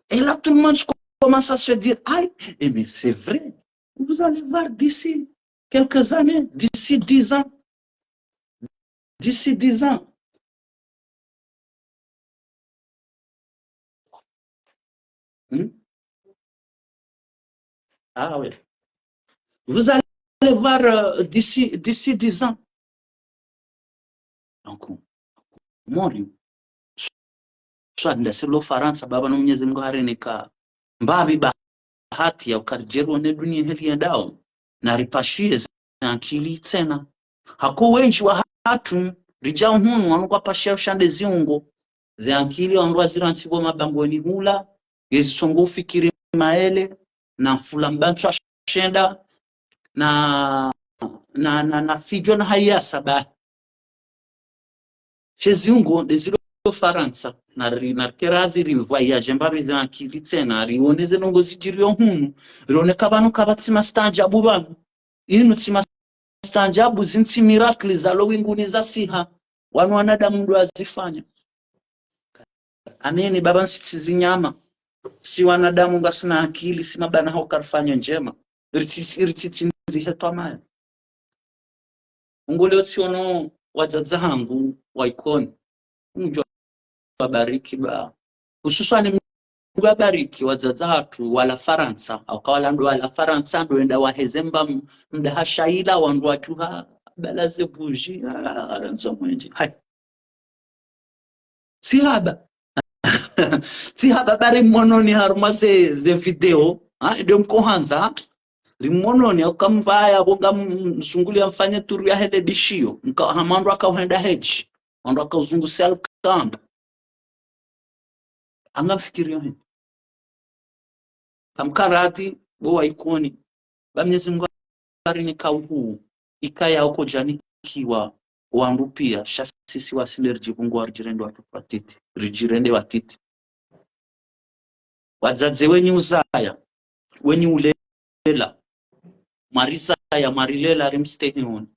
Et là, tout le monde commence à se dire, aïe, eh, mais c'est vrai. Vous allez voir d'ici quelques années, d'ici dix ans, d'ici dix ans. Hmm? Ah oui. Vous allez voir euh, d'ici, d'ici dix ans. Donc, mori, swa ndasi lo Farantsa, baba no Mwenyezi Mungu harinika mbapvi bahati ya ukaya ridjerione dunia heli yendao, na ripashiye ze ankili tsena. Hako wendji wahatru, ridja hunu, wanu kwapashiya ushande ziungo, ze ankili wandru wazirantsi pvo mabangweni hula, ngezisongo ufikiri maele, na mfula mba ntswa shenda, na, na, na, na fidjo na hayasa ba. She ziungo ndezilo Farantsa, na ri, na rike radhi ri voyage mbapvi ze ankili tsena, rione ze ndrongo zidjiriyo hunu, rione ka pvanu kapvatsi mastaajabu pvanu. Inu tsi mastaajabu, zinu tsi miracle zalo winguni zasiha. Wanu wanadamu ndo wazifanya. Amini, baba, nsi tsi zinyama. Si wanadamu ngasina akili, si mabana hao karifanya ndjema. Ritsi, ritsi tsi nzi hetwa mayo. Ngole otsiono wadzadze hangu wa Ikoni. Mdjo wabariki ba. Hususwani mdjo wabariki wadzadze hatru wala Farantsa, hauka wala ndo wala Farantsa, ndo wenda waheze mba m-, mdahasha ila wandru wadjuha, bala ze bougie, ah, nzo mwendji. Hai. Tsi haba. Tsi haba bari mononi harumwa ze, ze video. Ha, ndo mkohandza, ha? Rimononi, hauka mvaya, bonga m-, mzunguli ya mfanye turu ya hele bishiyo. Mka, hama wandru waka uhenda hedji. Wandru waka uzungusi alkamba. Anga mfikiriyo hini. Kamkarati, bo wa Ikoni. Ba Mwenyezi Mungu harinika uhuu. Ikaya uko djanikiwa wandru pia, sha sisi wasinde ridjipvunguwa ridjirende watoto watiti. Ridjirende watiti. Wadzadze wenyi uzaya, wenyi ulela. Mwarizaya, mwarilela, rimstehi hunu.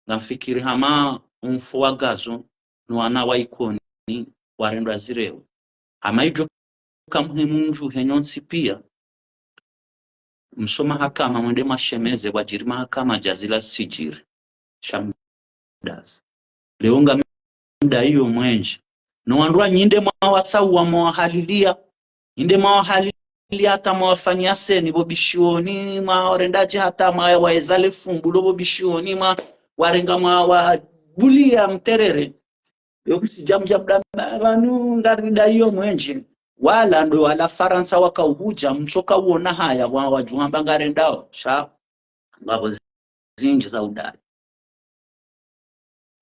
Ngamfikiri hama umfu wa Gazo no wana wa Ikoni warendwa zirewo. Hama idjo ka muhimu ndju henyu ntsi pia. Msoma mahakama mwende mwashemeze wadjiri mahakama dja zila zitsidjiri. Sha mdazi. Leo ngamdaiyo mwendje. No wandru wa nyinde mwawatsauwa mwawahalilia. Nyinde mwawahalilia hata mwawafanyia seni pvo bishioni, mwawarendadje hata mwawaeza le fumbu lo pvo bishioni, mwawarenga mwawabulia mterere. Yo kusi djamdja mda pvanu ngaridaiyo mwendje. Wala ndo wala Farantsa waka uhudja, mtsoka uona haya wa, wadjuhamba ngarendao. Sha, ngapvo zindji za udai.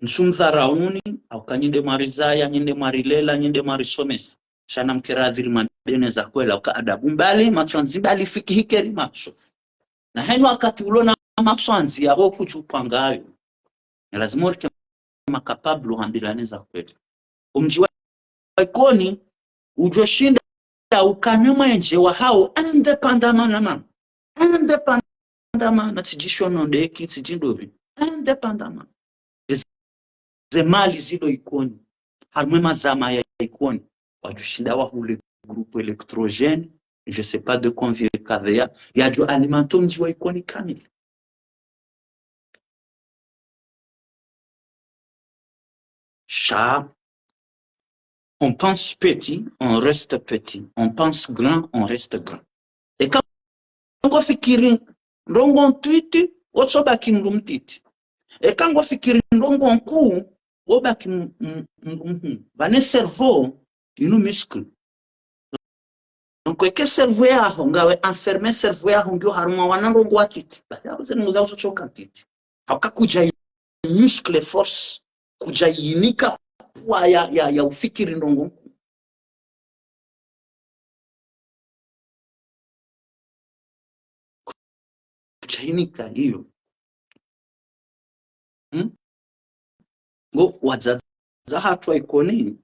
Ntsumdharauni, hauka nyinde mwarizaya, nyinde mwarilela, nyinde mwarisomesa. Sha namkeradhi rimwambie neza kweli, hauka adabu mbali, matswandzi mbali, fikihi keri matso. Na henyu wakati ulo na matswandzi yapvo kudjupvangayo. Ni lazima urike ma capable uhambilane za kweli. Omdji wa Ikoni, udjo shinda ukane mwendje wahao indépendamment na mama. Indépendamment na tsidjisho nondeki, tsidjindopvi. Indépendamment. Eze mali zilo Ikoni. Harumwa mazama ya Ikoni. Wadjo shinda wahule groupe électrogène, je sais pas de combien K V A, yadjo alimenter omdji wa Ikoni kamili. Sha, on pense petit, on reste petit. On pense grand, on reste grand. Eka ngofikiri ndrongo ntiti, wotsobaki mndru mtiti. Eka ngofikiri ndrongo nkuu, wobaki m-, m-, mndru mhuu. Pvane cerveau, inu muscle. Donc, eke cerveau yaho, ngawe enfermer cerveau yaho, ngiyo harumwa wana ndrongo watiti. Basi, apvo zinu nguzazo tsoka ntiti. Hauka kudja yi muscle force, kudja yinika pouvoir ya, ya, ya ufikiri ndrongo. Kudja yinika iyo. Hmm? Ngo wadzadze zahatru wa Ikoni.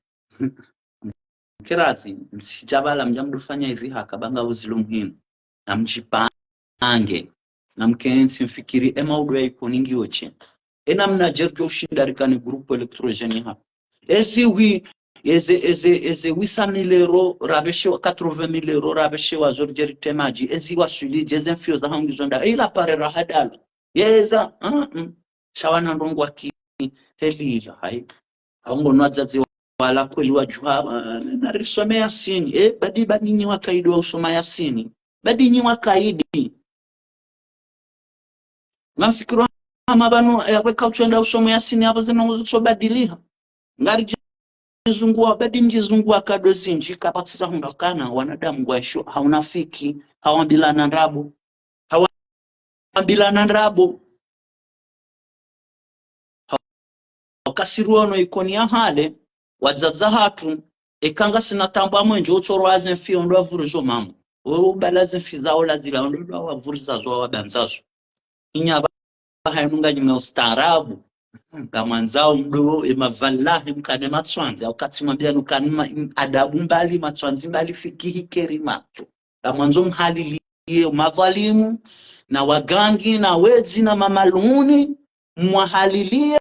Mkirazi, msidjabala mdja mdofanya izi haka banga uzilo muhimu. Na mdjipange. Na mkentsi mfikiri ema udo ya Ikoni ngiyo she. Ena mna djeri djo ushinda rikane groupe électrogène ha. Ezi wi, eze, eze, eze huit cent mille euros, rabeshewa quatre-vingt mille euros, rabeshewa zo ridjeri temadji, ezi waswili, djeze mfiyo za hangu zonda, ila pare rahadala. Yeza, ah, mm. Shawana ndrongo wa ki, heli ila, hai. Haungo no wadzadze wala kweli wadjuha, ah, na risome Yasini. Eh, badi, badi nyi wakaidi wa usoma Yasini. Badi nyi wakaidi. Ngamfikiri hama pvanu, eh, weka utswenda usome Yasini apvo zinu nguzo tsobadiliha. Ngaridjizunguwa, badi mdjizunguwa kado zindji, kapvatsi za hundra kana, wanadamu ngwaishio, ha unafiki, hawambilana ndrabo. Hawambilana ndrabo. Wakati riwono Ikoni ya hale, wadzadze hatru, eka ngasina taabu mwenje utsoro waze mfi ondo wavurizo mambo. Wewe ubala ze mfi zao lazila ondo ndo wavuriza zo wabanzazo. Inya ba hainu nganyi mna ustaarabu. Ngamwandzao mdo, ema wallahi mkane matswandzi, au kati mwambia nukane ma-, adabu mbali, matswandzi mbali, fikihi keri matso. Ngamwandzo mhaliliye madhwalimu, na wagangi, na wedzi, na mamaluni, mwahalilie,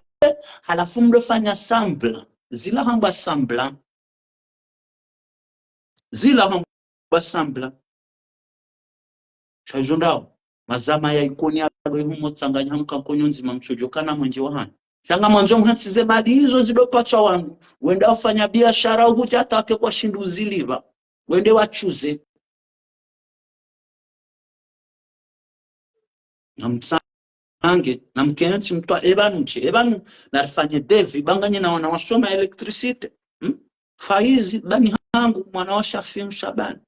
halafu mdofanya sambla. Zila hambwa sambla. Zila hambwa sambla. Sha izo ndrao. Mazama ya Ikoni yado ihumo tsanganya hamka nkonyo ndzima mtsodjo kana mwenje wa hanu. Sha ngamwandzo mhantsize mali izo zidopatswa wanu. Wende wafanya biashara uhudja hata wake kwashindi uzilipva. Wende watsuze. Na mtsange, na mkentsi mtwa epvanu she, epvanu, na rifanye devis, banga nyi na wana wasoma électricité. Hmm? Faizi, bani hangu, mwana wa Shafiu Shabani.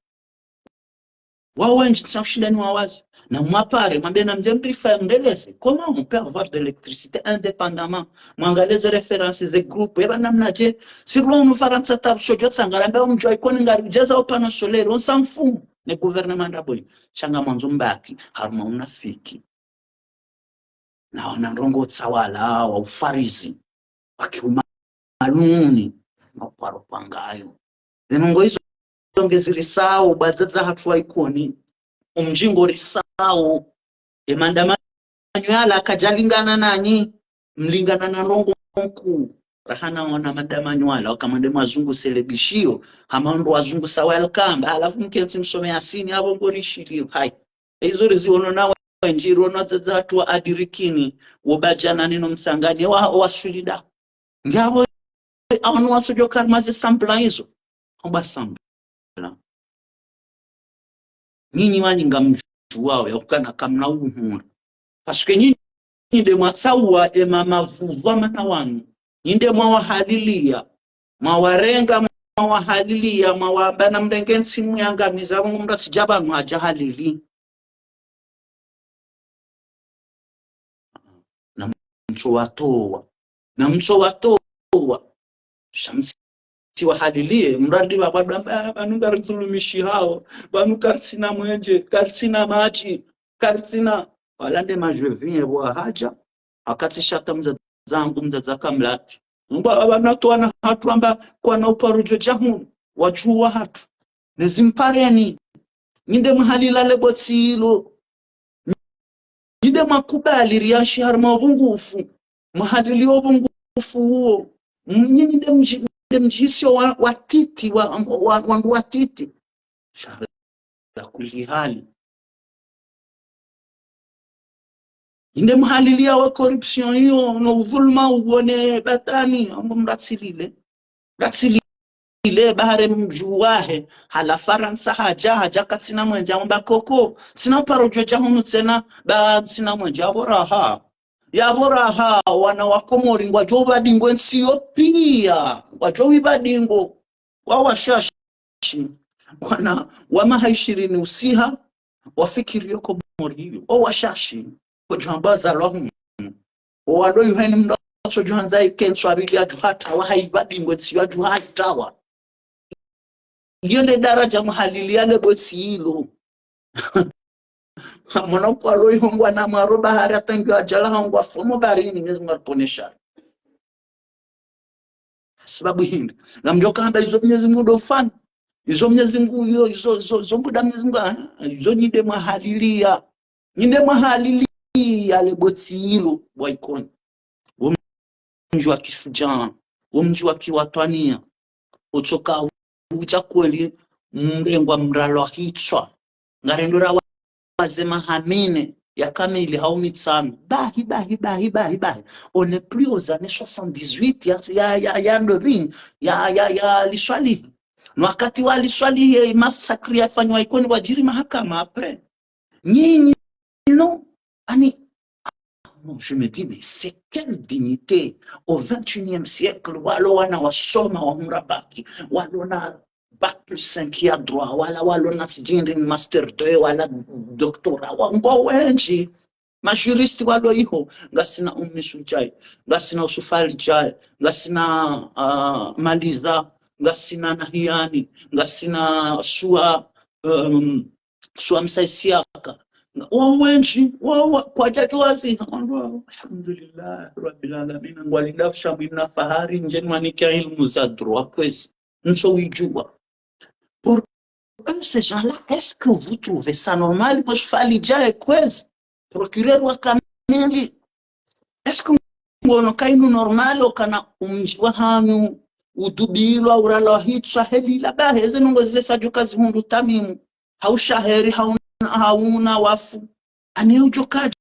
Wao wendji, tsa ushindani wa wazi. Na mwapare, mwambe na mdje mrifa mdeleze. Comment on peut avoir de l'électricité indépendamment? Mwangalie ze référence ze groupe, eba namna dje. Si rilo unu Farantsa tabu shodjo tsangara, mbe omdjwa Ikoni ngari udjeza o panneau solaire, on s'en fout. Ne gouvernement ndrabo. Sha ngamwandzo mbaki, harumwa unafiki. Na wana ndrongo tsawala, wa ufarizi, wa kiumaluni, na uparo pangayo. Ze ndrongo izo ngezirisao, badzadze hatru wa Ikoni, umdji ngorisao, e maandamano yala kadjalingana nanyi, mlingana na ndrongo nkuu. Rahana wana maandamano yala, waka mwende mwazunguse le bishio, hama ndo wazungusa welcome, halafu mkentsi msome Yasini, apvo ngorishilio, hai. Izo riziono na wendji, riwono wadzadze hatru wa Adirikini, wo Badjanani no Mtsangani, wa, wa Swilida. Ngapvo, awanu watsodjo karmaze sambla izo. Hamba sambla. Nyinyi wanyi ngamdjuwao ya ukana kamna uhuru. Parce que nyinyi nde mwatsauwa ema mavuvu mana wanu. Nyi nde mwawahalilia. Mwawarenga, mwawahalilia, mwawabana mrenge ntsi muyangamiza, apvo ngo mdru tsi dja pvanu hadja halili. Na mtso watowa. Na mtso watowa. Sha mtsi wahalilie, mradi pvapvo ndo amba, "Ah, pvanu ngaridhulumishihao, pvanu karitsina mwenje, karitsina madji, karitsina." Wala nde majevinye pvo wahadja, wakati shata mdzadze hangu, mdzadze kamlati. Mba, aba na twana hatru amba kwana uparo djo dja hunu, wadjuwa hatru. Nezi mpareni, nyi nde mwahalila le botsi ilo. Nyi nde mwakubali rienshi harumwa upvungufu. Mwahalilia upvungufu uwo. Nyi nde mdji-, nde mdjisio wa, watiti, wa, wa, wandru watiti. Sha ala kulli hali. Nyi nde mwahalilia wa corruption iyo, no udhuluma uwo ne batwali, apvo mratsilile. Mratsilile, bahari mdjuwahe, hala Farantsa hadja, hadja katsina mwenje, amba koko, tsina uparo djo dja hunu tsena, ba tsina mwenje, apvo raha. Yapvo raha, wana wa Komori ngwadjo pvadingwe ntsi iyo pia, ngwadjo ipvadingwa. Wa washashi, wana wa maha ishirini usiha, wafikiri yo Komori iyo. O washashi, kodjo amba zalwa hunu. O wando yuheni mndru atsodjo handza ikentsi wa pvili yadjo hata, wa haipvadingwe ntsi iyo yadjo haitawa. Iyo nde daraja mwahalilia le botsi ilo. Hamona kwalo ihongwa na mwaro bahari hata ngiyo ajala hongwa fomo baharini ngezi mwariponesha. sibabu hindri? Ngamdjo kamba izo Mwenyezi Mungu ndo ufanya. Izo Mwenyezi Mungu, iyo, izo, izo, izo mbuda Mwenyezi Mungu, ah, izo nyi nde mwahalilia. Nyi nde mwahalilia le boti ilo, bo wa Ikoni. Wo mdji wa kishujaa, wo mdji wa kiwatwaniya, utsoka udja kweli mrengwa mralwa hitswa. Ngarendo ra wa-, wazee maha mine ya kamili hau mitsanu. Bahi, bahi, bahi, bahi, bahi. On n'est plus aux années soixante-dix-huit ya, ya, ya, ya ndovi, ya, ya, ya Ali Swalihi. No wakati wa Ali Swalihi, ye massacre yafanywa Ikoni wadjiri mahakama après. Nyinyi, non, ani, ah, non, je me dis, mais c'est quelle dignité au vingt et unième siècle, walo wana wasoma wahundra bac, walo na bac plus cinq ya droit, wala walo na sijui ndrini master deux, wala doctorat, wa ngwao wendji. Ma juriste walo iho, ngasina Ummi Sujai, ngasina Usufa Ali Jai, ngasina, ah, Maliza, ngasina Nahiyani, ngasina Sua, um, Sua Msa Isiaka. Wao wendji, wao wa-, kwadjadjuwa zi, alhamdulillah, rabbil alamin, ngwalindao sha mwina fahari, ndje nwanike ilmu za droit, kwezi. Ntso wijua. Pour eux, ces gens-là, est-ce que vous trouvez ça normal? Bo Usufa Ali Jai, kwezi. Procureur wa kamili. Est-ce que ngono kainu normal okana umdji wahanyu udubilwa, uralwa hitswa, heli la bahi, eze ndrongo zile sadjo kazihundru tamimu. Hau shaheri, hauna, hauna wafu. Ani udjo kaje?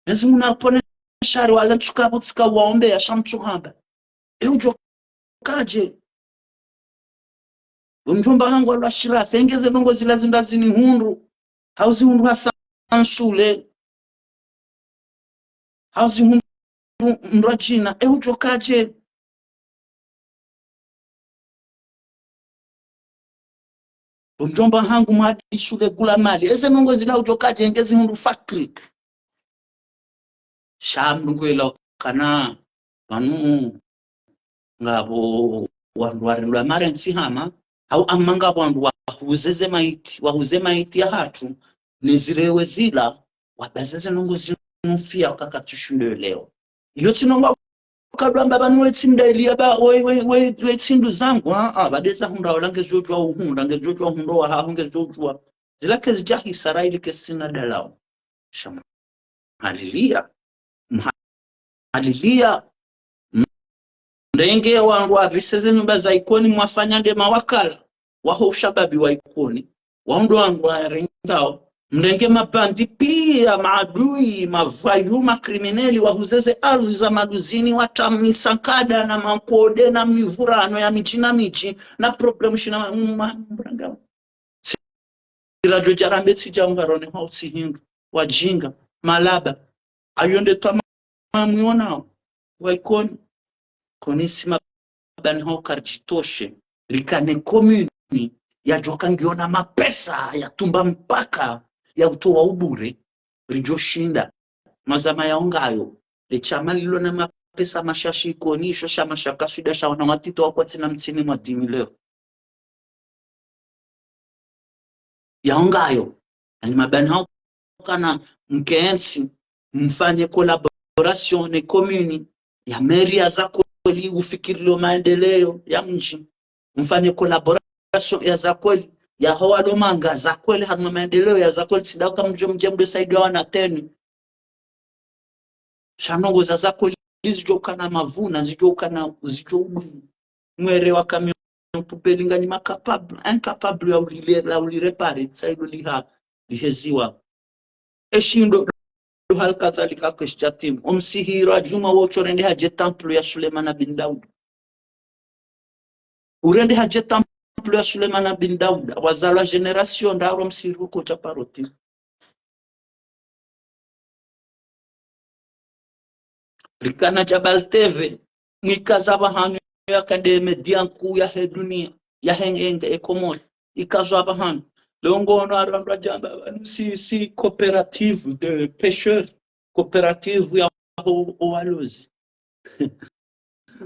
Mwenyezi Mungu napvone shari wala ntsuka butsika waombe ya sha mtsuhamba. E udjo kaje? Bo mdjomba hangu Alwa Shirafi, enge ze ndrongo zila zinda zinihundru. Hau zihundru Hassan Sule. Hau zihundru mdru wa djina. E udjo kaje? Bo mdjomba hangu Mwadi Sule Gula Mali. Eze ndrongo zila udjo kaje enge zihundru Fakri. Sha mdru ngwela kana pvanu ngapvo wandru warendwa marentsi hama, hau amma ngapvo wandru wahuze ze maiti, wahuze maiti yahatru, ne zirewe zila, wabaze ze ndrongo zinu fiya wakaka tsi shindo leo. Ilo tsi ndrongo kadwamba pvanu wetsi mdailia ba, we, we, we, wetsi ndu zangu, ah, ah, pvade za hundra wala ngezidjodjuwa uhundra, ngezidjodjuwa uhundra wahaho, ngezidjodjuwa. Zila kezidjahisa ra ili kesina dalao. Sha mhalilia, mhalilia, mrenge wandru wapvise ze nyumba za Ikoni, mwafanya nde mawakala waho ushababi wa Ikoni, wao ndo wandru warengao, mrenge mabandi piya, maadui, mavayu, makrimineli, wahuze ze ardhi za Maluzini, watamisa nkada na mankode na mivurano ya midji na midji, na problème shina ma-, ma-, mrengao. Sira djo djarambe tsi djao ngarone hau tsi hindru. Wadjinga, malaba. Ayo nde twamamwionao. Wa Ikoni. Koni si mabani hau karidjitoshe. Rikane commune yadjoka ngiona mapesa ya tumba mpaka ya utowa ubure. Ridjoshinda. Mazama yao ngayo. Le shama lilo na mapesa mashashi Ikoni, isho shama sha kaswida sha wana watiti wa kwatsina mtsini mwa dix mille euros. Yao ngayo. Ani mabani hau kana mkentsi, mfanye collaboration ne commune, ya mairie ya Zakweli, ufikirilio maendeleo ya mdji. Mfanye collaboration ya Zakweli, ya ho walo manga Zakweli, harumwa maendeleo ya Zakweli, tsi daka mdjo mdje mdwe saidia wana tenu. Sha ndrongo za Zakweli zidjo ukana mavuna, zidjo ukana, zidjo udumu. Mwere wa camion poubelle nganyi ma capable, incapable ya ulile, la ulirepare, tsa ilo liha, liheziwa. Eshindo, ndo hali kadhalika kweshi dja timu. Omsihira djuma wo tso rende hadje temple ya Sulemana bin Dauda. Urende hadje temple ya Sulemana bin Dauda. Wazalwa génération ndraru msihiri uko dja paroti. Rikana Jabal T V, nikaza pvahanu yaka nde média nkuu yahe dunia, yahe nge, nge e Komori. Ikazwa pvahanu. Leo ngono arandwa djamba pvanu si, si coopérative de pêcheurs, coopérative ya ho, o walozi.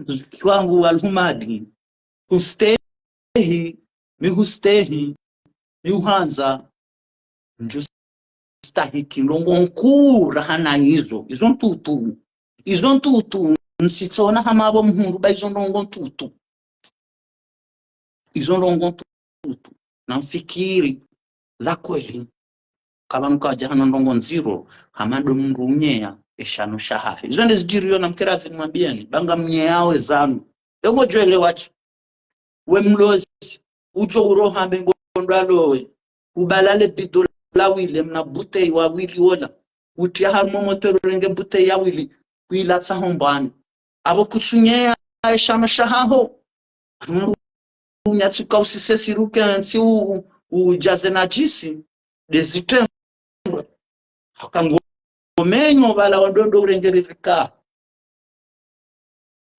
Zuki wangu wa Lumadi, hustehi, mi hustehi, mi uhandza, ndjo stahiki ndrongo nkuu rahana izo, izo ntutu, izo ntutu, msitsona hama apvo mhundru ba izo ndrongo ntutu. Izo ndrongo ntutu. Namfikiri za kweli. Kapvanu kaja hana ndrongo ndziro, hama ndo mndru unyeya, eshano shahahe. Izo nde zidjiriyo namkere afi nimwambiyeni, ba ngamnyeyao ezanu. Yo ngodjo elewa shi. We mlozi, udjo uroha mbe ngondo alowe. Ubala le bido la wili, mna bouteille wa wili wola. Utriya harumwa motro urenge bouteille ya wili, kuilatsa hombwani. Apvo kutsunyeya eshano shahaho. Unyatsuka usise siruke ntsi u-, u-, udjaze nadjisi, nde zitrendwa. Haka ngomenyo pvala wandru ndo urenge riziki.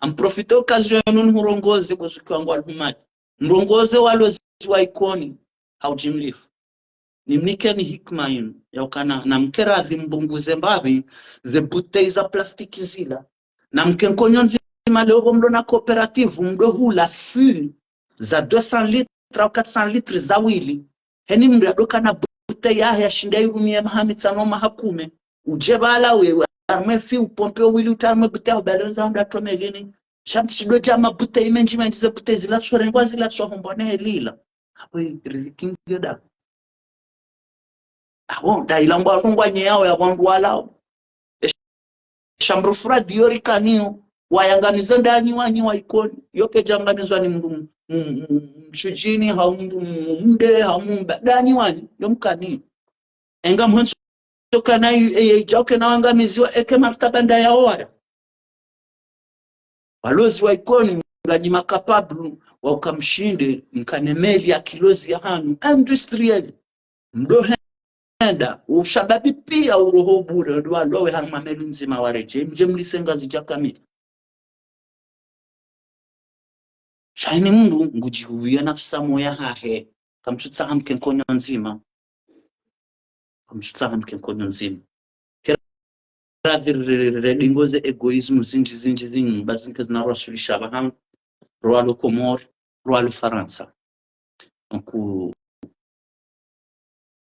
Namprofite occasion yinu nihurongoze bo zuki wangu alhumati. Mrongoze walozi wa Ikoni, hau Jimlifu. Nimnikeni hikima yinu, ya ukana, namkere afi mbunguze mbapvi, ze bouteille za plastiki zila. Namke nkonyo ndzima leo pvo mlo na coopérative, mdo hula fût za deux cents litres au quatre cents litres za wili. Heni mndru yadoka na bouteille yahe yashinde irumiye maha mitsano maha kume. Udje pvala we, we, harumwe fût, upompe owili, utre harumwe bouteille, ubale za hundra tome lini. Sha mtsi shido dja mabouteille mendji mendji ze bouteille zila tsorengwa zila tsohombwa ne helila. Apvo riziki ngiyo da. Apvo, da ila ngwa ngwa nyeyao ya wandru walao. E, chambre froide yo rikaniyo, wayangamiza ndanyi wanyi wa Ikoni. Yo kedjangamizwa ni mndru m-, m-, m-, mshudjini, hau mndru m-, mde, hau mba, ndanyi wanyi, yo mkaniyo. Enga mwenso kana yu-, e, e, idjao kena wangamiziwa, eke martaba nda ya owara. Walozi wa Ikoni, nganyi ma capable, wa uka mshinde, mkane meli ya kilozi ya hanyu, industriel. Mdo henda, ushababi piya uroho bure, ndo walowe harumwa meli ndzima waredjeyi, mdje mlise Ngazidja kamili. Sha heni mndru ngudjihuwiya nafsi moya hahe, kamtsutsaha mke nkonyo ndzima. Kamtsutsaha mke nkonyo ndzima. Kera re-, re-, re-, redingoze égoïsme zindji, zindji, zindji, ba zinke zina rwasulisha pvahanu, rwalo Komori, rwalo Farantsa. Donc,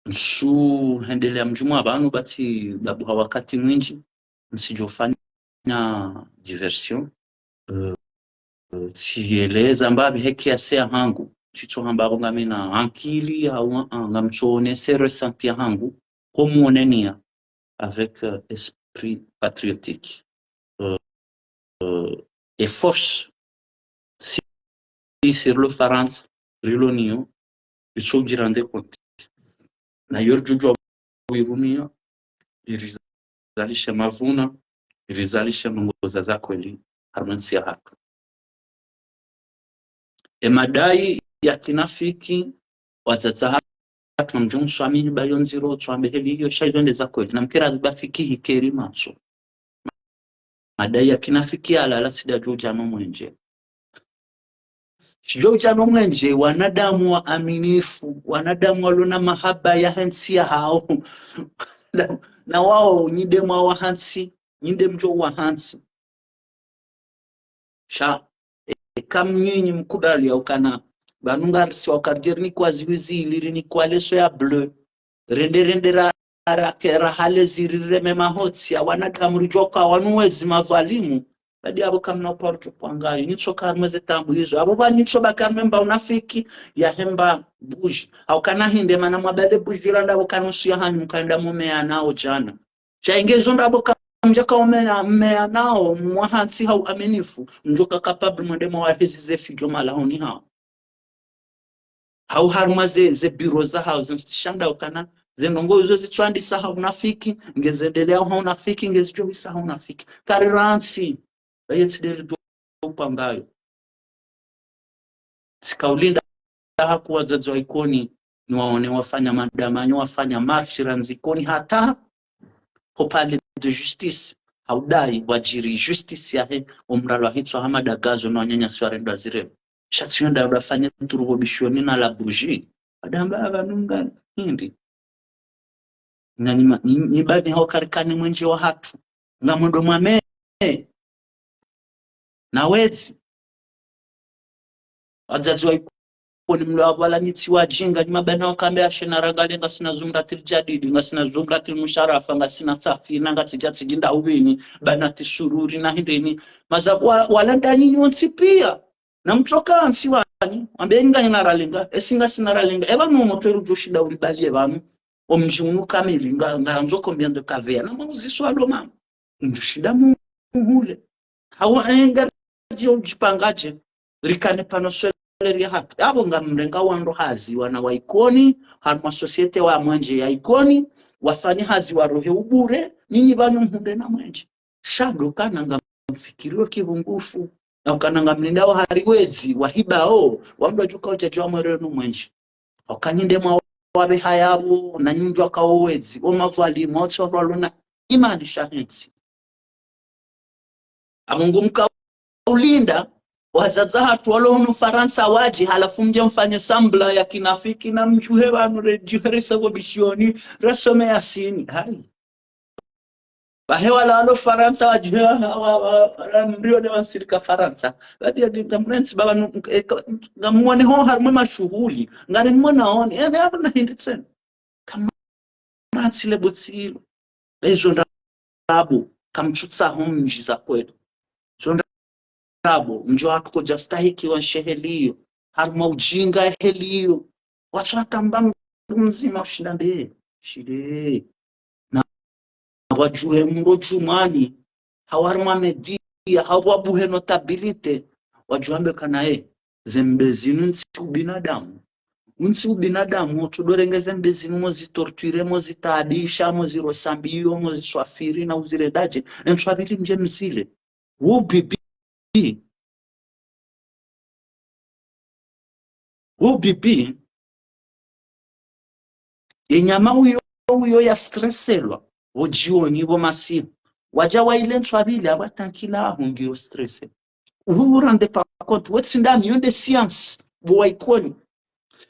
nsu hendelea mdjumwa pvanu ba tsi babuha wakati mwindji, msidjofanya diversion. Euh, euh, tsieleza mbapvi he kiasi ya hangu, tsitso hamba apvo ngamina ankili, hau, ah, ngamtsoonese ressenti ya hangu, ho muonenia, avec, euh, esprit patriotique. Euh, euh, et force, si, si sur le Farantsa, rilo niyo, itso udjirande konti. Na yo ridjodjuwa uirumiya, irizalishe mavuna, irizalishe ndrongo za za kweli, harumwa entsi ya hatru. E madai ya kinafiki, wadzadze hatru, ngamdjo mswamihi ba yo ndziro, tswambe heli yo, sha izo nde za kweli. Namkere afi ba fikihi keri matso. Madai ya kinafiki yalala tsidjodjo udja no mwenje. Tsidjo udja no mwenje, wanadamu waaminifu, wanadamu walo na mahaba yahe ntsi yahao. Na, na wao, nyi nde mwa wahantsi, nyi nde mdjo wahantsi. Sha, e, eka mnyinyi mkubali ya ukana, pvanu ngarisi wa ukana ridje rinikwa ziwi zili, rinikwa leso ya bleu. Rende, rende ra, ra, ke, ra hale ziri reme mahotsi, ya wanadamu ridjoka wanu wezi madhwalimu. Badi apvo kamna uparo tupwangayo, nitso karmwe ze taabu izo. Apvo pvanu nitso ba karmwe mba unafiki, ya hemba buji. Hau kana hindri mana mwabale buji randa apvo kana usu ya hanyu mkaenda mumeya nao djana. Sha inge zo ndrabo kamdjaka umeya, meya nao, mwahantsi ha uaminifu, mdjoka capable mwende mwawahezi ze fidjo malahoni hao. Hau harumwa ze, ze biro zahao, ze nstisha nda ukana, ze ndrongo izo zitswandisa ha unafiki, nge zendelea ha unafiki, nge zidjohisa ha unafiki. Kari rantsi, ba ye tsi nde ridjo upvangayo. Tsika ulinda haku wadzadze wa Ikoni, niwaone wafanya maandamano, wafanya marche randzi Ikoni hata ho palais de justice, ha udai wadjiri justice yahe, omralwa hitswa Hamada Gazo no wanyanyasi warendwa zirema. Sha tsi yo nda udafanya turubobishoni na la bougie. Wadamba apvanu nga hindri. Nga nyi ma-, nyi, nyi bani hao karikani mwenje wa hatru. Ngamwendo mwameye. Na wezi. Wadzadze wa Ikoni Waikoni mlo apvala nyi tsi wadjinga, nyi mabana wakambe ashe na rangalie ngasina Zumratil Jadidi, ngasina Zumratil Musharafa, ngasina Safina, ngatsidja tsidjinda uvini, bana tsi Sururi na hindrini. Maza wa, wala nda nyinyi wontsi pia. Na mtsoka ntsi wanyu, wambe nganyi na ralinga, esi ngasina ralinga. Eba no motweru djoshinda uribalie pvanu. Omdji unu kamili, nga, ngarandzo combien de caveya. Na mauziso alo mama. Mdjoshinda mu, muhule. Hawa enga dje udjipangadje. Rikane pano swele ria haki. Apvo ngamrenga wandru hazi wana wa Ikoni, harumwa société wa mwenje ya Ikoni, wafanye hazi warohe ubure, nyinyi pvanu mhundre na mwenje. Sha ndo kana ngamfikirio kivungufu. Na ukana ngamlindao hari wedzi, wahibao, wandru wadjuka udjadjuwa mwerenu mwenje. Wakanyinde mwa wabe hayapvo, na nyindjwa kao wedzi, o madhwalimu, o tsi wandru walona imani sha hentsi. Amungu mkaulinda, wadzadze hatru walo hunu Farantsa wadji, halafu mdje mfanye semblant ya kinafiki na mdjuhe pvanu redjuhe risababishioni, rasome Yasini. Hayi. Pvahe wala walo Farantsa wadjuhe wa, wa, wa, wa, mrione wansirika Farantsa. Pvapvia ngamrentsi pvapvanu, e, ka, ngamwone ho harumwa mashuhuli. Ngarimwona oni. Ene apvo na hindri tsena. Kama matsi le botsi ilo. Ezo ndrabo, kamtsutsaho mdji za kweli. Zo ndrabo, mdji watru kodja stahiki wa nshe heli iyo. Harumwa ujinga heli iyo. Watsu watamba mdru mdzima ushinda mbe. Shile. Na wadjuhe mdru djumwani. Hau harumwa media, hau wabuhe notabilité. Wadjuhambe kana ye. Zembe zinu ntsi ubinadamu. Untsi ubinadamu, otsudorenge zembe zinu mozitorture, mozitaabisha, mozirosambiyo, moziswafiri, na uzirendadje. Entswa pvili mdje mzile. Wo bibi. Wo bibi. Enyama uyo, uyo ya stresselwa. Wo djioni, wo masihu. Wadja waile entswa pvili, apvo tankila aho ngiyo stressé. Vous vous rendez pas compte, wetsi ndami, yo nde science, bo wa Ikoni.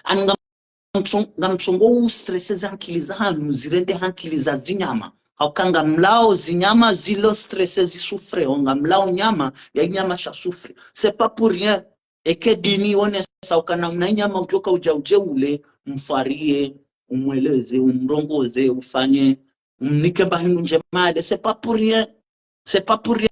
Ani ngamtso-, ngamtsongo u stressé ze hankili za hanyu, zirende hankili za zinyama. Hauka ngamlao zinyama zilo stressé zi souffré, o ngamlao nyama, ya nyama sha souffré. C'est pas pour rien. Eke dini yonesa ukana mna nyama udjoka udja udje ule, mfarie, umweleze, umrongoze, ufanye, umnike mba hindru ndjema ale, c'est pas pour rien. C'est pas pour rien.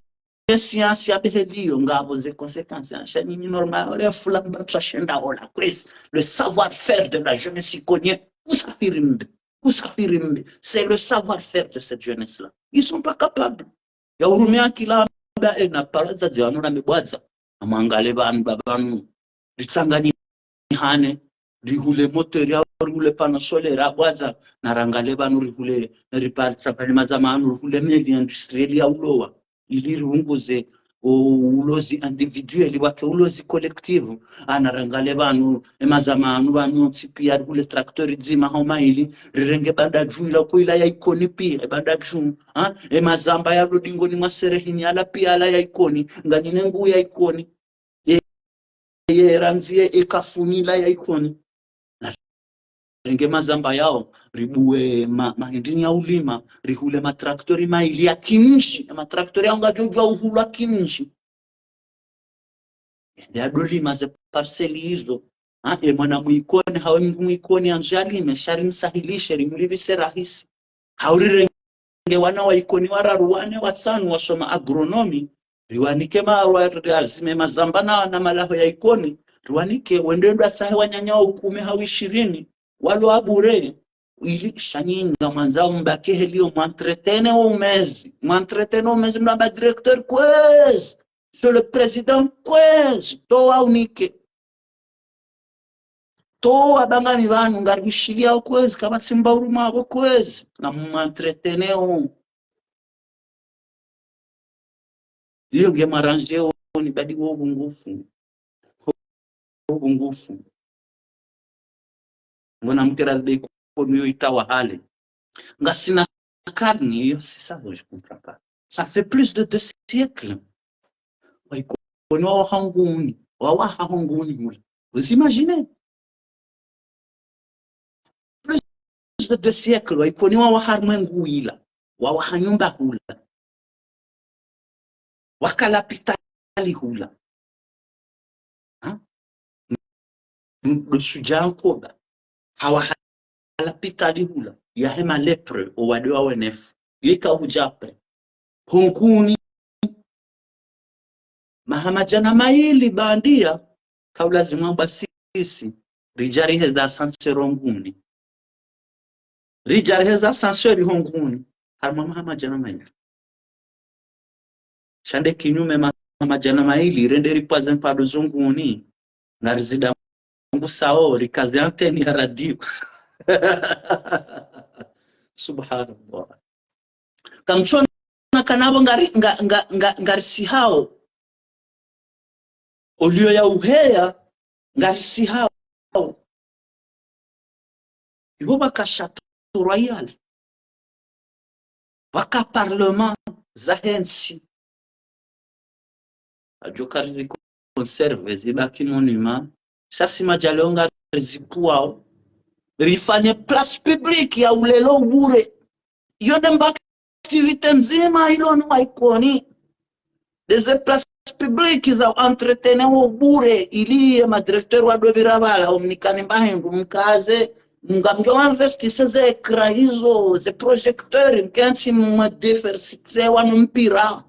Science ya beheliyo, ngapvo ze conséquences. Sha nyinyi normal, ole fula mba tswa shenda ola, kwezi. Le savoir-faire de la jeunesse ikonienne, usafiri mbe, usafiri mbe. C'est le savoir-faire de cette jeunesse-là. Ils sont pas capables. Ya urumia kila mba ena pala za dziwano na mibwadza. Amangale pvanu, pvapvanu. Ritsanganyi hane, rihule moteur ya, rihule panneau solaire, abwaza, na rangale pvanu rihule, ripare tsapvani mazama anu, rihule meli industriel ya ulowa. Ili riunguze o ulozi individuel, wake ulozi collectif. Ana rangale pvanu, e mazama anu pvanu, ntsi pia rihule tracteur dzima hau maili, rirenge banda dju ila ko ila ya Ikoni pia, e banda dju, ha? E mazamba ya lodingoni mwa Serehini ala pia ala ya Ikoni, nganyine ngu ya Ikoni. Ye, ye randzi ye, e kafuni la ya Ikoni. Na renge mazamba yao, ribuwe ma, mahindrini ya ulima, rihule matraktori maili ya kimdji, na matraktori yao ngajojwa uhulwa kimdji. Ende adolima ze parcelle izo. Ha, e mwana mwikoni, hawe mndru mwikoni andzi alime, sha rimsahilishe, rimlipvise rahisi. Hau rirenge wana wa Ikoni wararu wane watsanu wasoma agronomi, riwanike ma, wa, riazime mazamba na, na malaho ya Ikoni, riwanike, wende ndo atsahe wananya wa ukume hau ishirini, walo abure, ili sha nyinyi ngamwandzao mbake heliyo mwentretene wo umezi, mwentretene wo umezi, mlamba directeur kwezi, monsieur le président kwezi, towa unike. Towa bangani pvanu, ngaribishiliya wo kwezi, kapvatsi mba uruma wo kwezi, na mwentretene wo. Iyo nge mwarange wo ni badi wo ubungufu. Wo ubungufu. Mwana mkera libe Ikoni yo itawa hale. Ngasina karne iyo, c'est ça, je comprends pas. Ça fait plus de deux siècles. Wa Ikoni wawaha Nguni, wawaha ho Nguni hula. Vous imaginez? Plus de deux siècles, wa Ikoni wawaha harumwa e ngu ila, wawaha nyumba hula. Waka lapitali hula. Ha? m-, ndo shudjaa nkoba. Hawaha lapitali hula, yahe malépre, owade wa wenefu. Yika hudja après. Ho Nguni, maha madjana mayili baandiya, kaulazimu amba sisi, ridja riheza ascenseur ho Nguni. Ridja riheza ascenseur ho Nguni, harumwa maha madjana mayili. Sha nde kinyume, maha madjana mayili, rende ripvwaze mpado zo Nguni, ngarizida ngusao, rikaze antenne ya radio. Subhanallah. Kamtsona kana pvo ngari, nga, nga, nga, ngarisihao. Oliyo ya uheya, ngarisihao. Ipvo pvaka Château Royal. Pvaka parlement zahe ntsi. Adjo karizi conserver zibaki monument. Sha si madjaliwa ngarizipvuao. Rifanye place publique ya ulelo bure. Iyo nde mba activité ndzima ilo no wa Ikoni. Ndeze place publique za entretenir wo bure, ili ye ma directeur wa dopvira pvala, omnikane mba hindru mkaze, ngamdjo investise ze écran hizo, ze projecteur, mkentsi mdiversifier wanu mpira.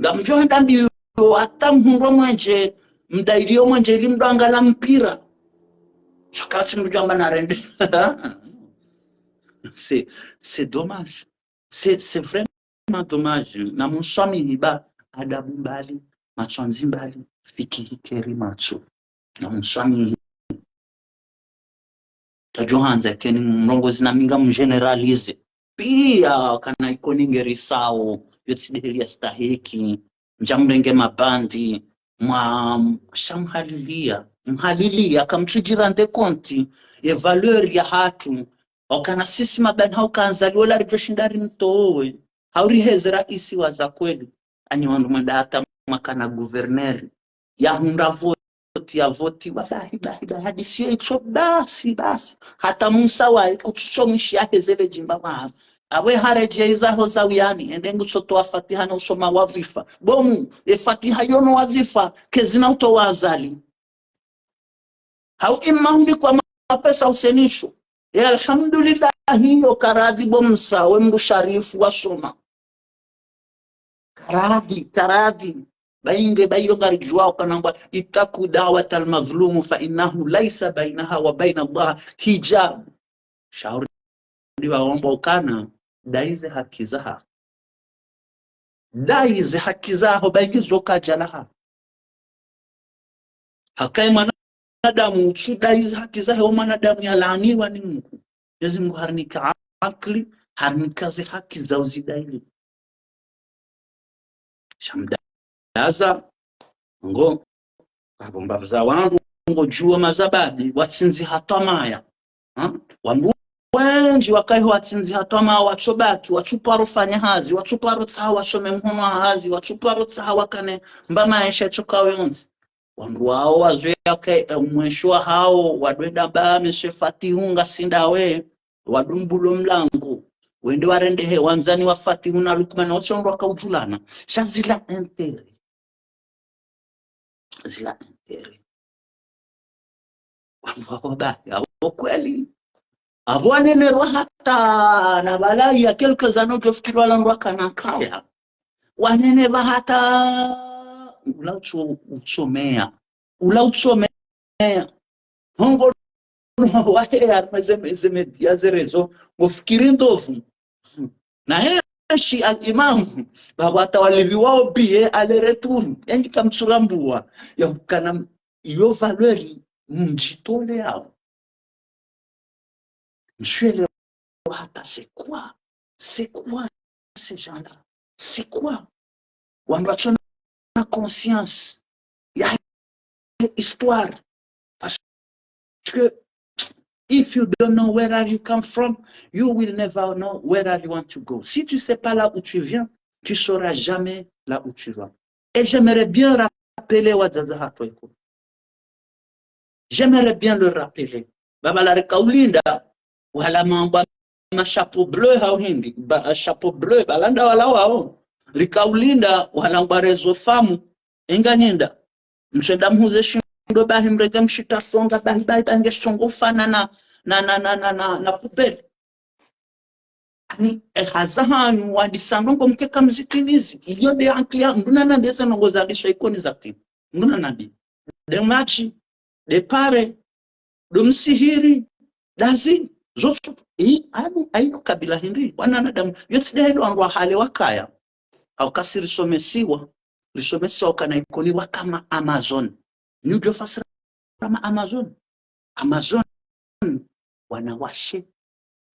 Ngamdjo henda mbiyo hata mhundru mwenje, mdailiyo mwenje ili mdo angala mpira. Sha kantsi mdjo amba narende. C'est, c'est dommage. C'est, c'est vraiment dommage. Na mswamihi ba adabu mbali, matswanzi mbali, fikiri keri matso. Na mswamihi. Tadjo handza keni mrongozi na mi ngamgénéraliser. Piya kana Ikoni ngerisao, yo tsi ndeheli ya stahiki, ndja mrenge mabandi, mwa, sha mhaliliya, mhaliliya, kamtsudjira nde konti, ye valeur ya hatru, okana sisi mabani hau kandzaliwa la ridjo shinda rimtowe, hau riheze raisi wa za kweli, anyi wandru mwenda hata mwakana gouverneur, ya hundra voti, ya voti, wa bahi, bahi, bahi, hadisi yo itso basi, basi. Hata Musa wa ikutso mwishi ya heze le djimba wa. Awe haredjei zaho za uyani, ende ngutso towa fatiha na usoma wadhwifa. Bomu, e fatiha yo no wadhwifa, kezi na utowa Azali. Hau imma hunikwa mapesa usenisho. E alhamdulillah, iyo karadhi bo Musa, we mndru sharifu wasoma. Karadhi, karadhi. Bainge, baiyo ngaridjuwao kana ngwa, اتقوا دعوة المظلوم فإنه ليس بينها وبين الله حجاب. Shauri waomba ukana, dai ze haki zaha. Dai ze haki zaho, bainge zo kadjalaha. Hakaye mwanadamu utsu dai ze haki zahe, wo mwanadamu ya laaniwa ni Mungu. Mwenyezi Mungu harinika akili, harinika ze haki za uzidaili. Sha mdaza, ngo, abo mbavu za wandru, ngodjuwa mazababi, watsindzi hatwamaya. Ha? Wandru wendji wakayiho watsindzi hatwamaya, watsobaki, watsuparo fanya hazi, watsuparo tsaha wasome mhono wa hazi, watsuparo tsaha wakane mba maesha tsoka yontsi. Wandru wao wazwe yake, eh, umwesho wahao, wadwenda ba Monsieur Fatihu ngasinda we, wadumbulo mlango, wende warendehe wandzani wa Fatihu na Lukman, wotsi wandru wakaudjulana. Sha zila intérêt. Zila intérêt. Wandru wako bahi, abo kweli. Abo wanenerwa hata, na bala ya quelques années udjofikiri wala ndru wakana kaya. Wanenerwa hata, ula utso-, utsomeya. Ula utsomeya. Hongo wahe ya meze, meze media ze réseaux, ngofikiri ndopvu. Na heshi al-imam, baba hata walipviwao billet aller-retour. Yenyi kamtsurambuwa, ya ukana iyo valeur mdjitoleyao. Mswele hata c'est quoi? C'est quoi ces gens-là? C'est quoi? Wandru watsona conscience ya histoire. Parce que if you don't know where are you come from, you will never know where are you want to go. Si tu sais pas là où tu viens, tu sauras jamais là où tu vas. Et j'aimerais bien rappeler wadzadze hatru iko. J'aimerais bien le rappeler. Baba la rikaulinda, wala mambwa ma chapeau bleu hau hindri, ba, chapeau bleu, balanda wala wao. Rikaulinda, wala ngwa réseau famu, enga nyenda. Mswenda mhuze shinu ndo bahi mrenge mshita songa, bahi, bahi, bahi nge songo ufana na, na, na, na, na, na, na poubelle. Ani, e haza hanyu, wandisa ndrongo mkeka mzitinizi. Iyo nde ankili ya, mndru nanambie ze ndrongo zandiswa Ikoni zatini. Mndru nanambie. Nde matshi, nde pare, ndo msihiri, ndazi, zotso, i, anu, aino kabila hindri, wananadamu, yo tsi nde hendo wandru wa hale wakaya. Hauka si risomesiwa, risomesiwa ukana Ikoni waka ma Amazon. Nyi udjo fasira ma Amazon. Amazon, wanawashe,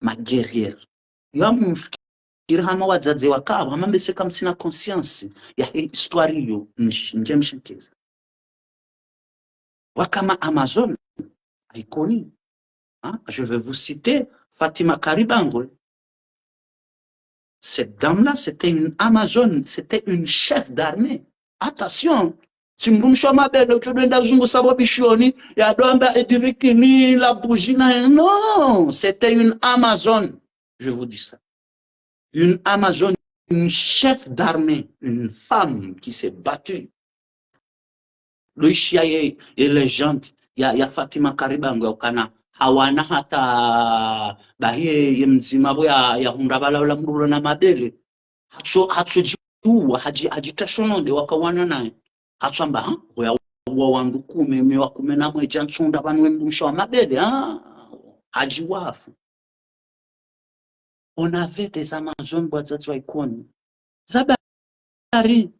ma guerriers. Yo mfikiri hama wadzadze wakapvo, hama mbese kamsina conscience ya he histoire yo, msh-, ndje mshekeza. Waka ma Amazon, Ikoni. Hein, je vais vous citer Fatima Karibangwe. Cette dame-là, c'était une Amazone, c'était une chef d'armée. Attention, tsi mdrumshe wa mabele, utsodo enda zungusa pvo bishioni, ya ndo amba edirikini, la bougie, na, non, c'était une Amazone. Je vous dis ça. Une Amazone, une chef d'armée, une femme qui s'est battue. Ndo ishiya ye, ye légende ya, ya Fatima Karibangwe ukana hawana hata bahi ye, ye mdzima pvo ya, ya hundra pvala ula mdru ulo na mabele. Hatso, hatso djiuwa, hadji, hadji tashono nde wakawana naye. Hatso amba, ha? Hoya uwa wandru kume, mi wa kume na mwedja ntsunda pvanu we mdrumshe wa mabele, ha? Hadji wafu. On avait des Amazones, bo wadzadze wa Ikoni. Za bari.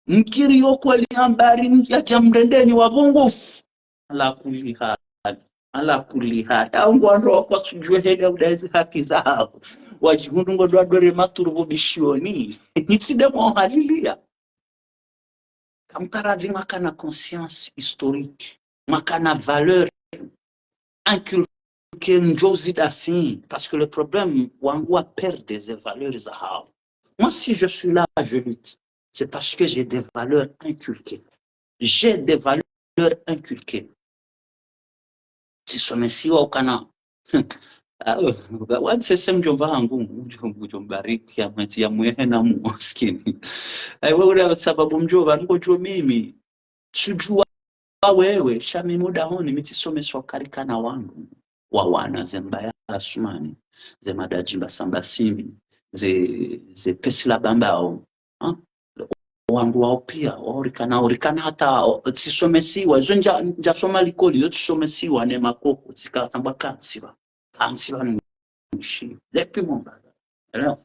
Mkiri yo kweli ya mbari, mdja dja mrendeni wa pvongofu. Ala kulli hali. Ala kulli hali. Au ngwandro wakwasudjuwe heli ya udaizi haki zahawo. Wadjihundru ngo ndo wadore maturu pvo bishioni. Nitsi nde mwahaliliya. Kamkaradhi mwakana conscience historique, mwakana valeur inculquée ndjo zida fin, parce que le problème, wandru wa perdre ze valeurs zahawo. Moi, si je suis là, je lutte, c'est parce que j'ai des valeurs inculquées. J'ai des valeurs inculquées. Tsisomesiwa ukana. Ah, oh, wa-, wansese mdjomba hangu, mdjomba, mdjomba Riki, ya mwetsi, ya mwehe na mu-, maskini. Ai, wewe ule sababu mdjomba, ngodjo mimi. Sudjuwa wewe, sha mi muda honi, mi tsisomeswa karikana wandru. Wawana ze mbaya Asumani, ze madadji mba samba simbi, ze, ze pesila bambao. Hein? Wandru wao pia, wao rikana, rikana hata, o, tsisomesiwa, izo ndja, ndjasoma likoli, yo tsisomesiwa ne makoko, tsika tamba kansiba. Kansiba ni mwishi. Lepi momba. Elewa?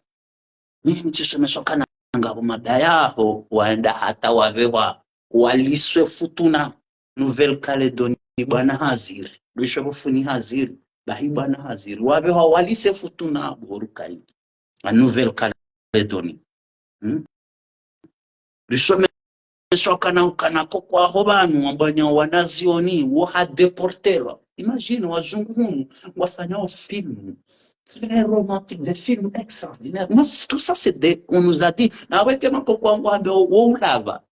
Mimi tsisomeswa kana ngapvo mabaya ho, waenda hata wapvewa, waliswe futuna, Nouvelle-Calédonie, bwana haziri. Lwishe pvo funi haziri, bahi bwana haziri. Wapvewa walise futuna, borukai. A Nouvelle-Calédonie. Hmm? Risomeswa kana ukana ko kwaho pvanu, wambwanya wanazioni, wo ha déporterwa. Imagine, wazungu hunu, wafanyao film. Très romantique, des films extraordinaires. Moi, c'est, tout ça, c'est des, on nous a dit. Na weke makoko wangu hambe wo, wo ulava.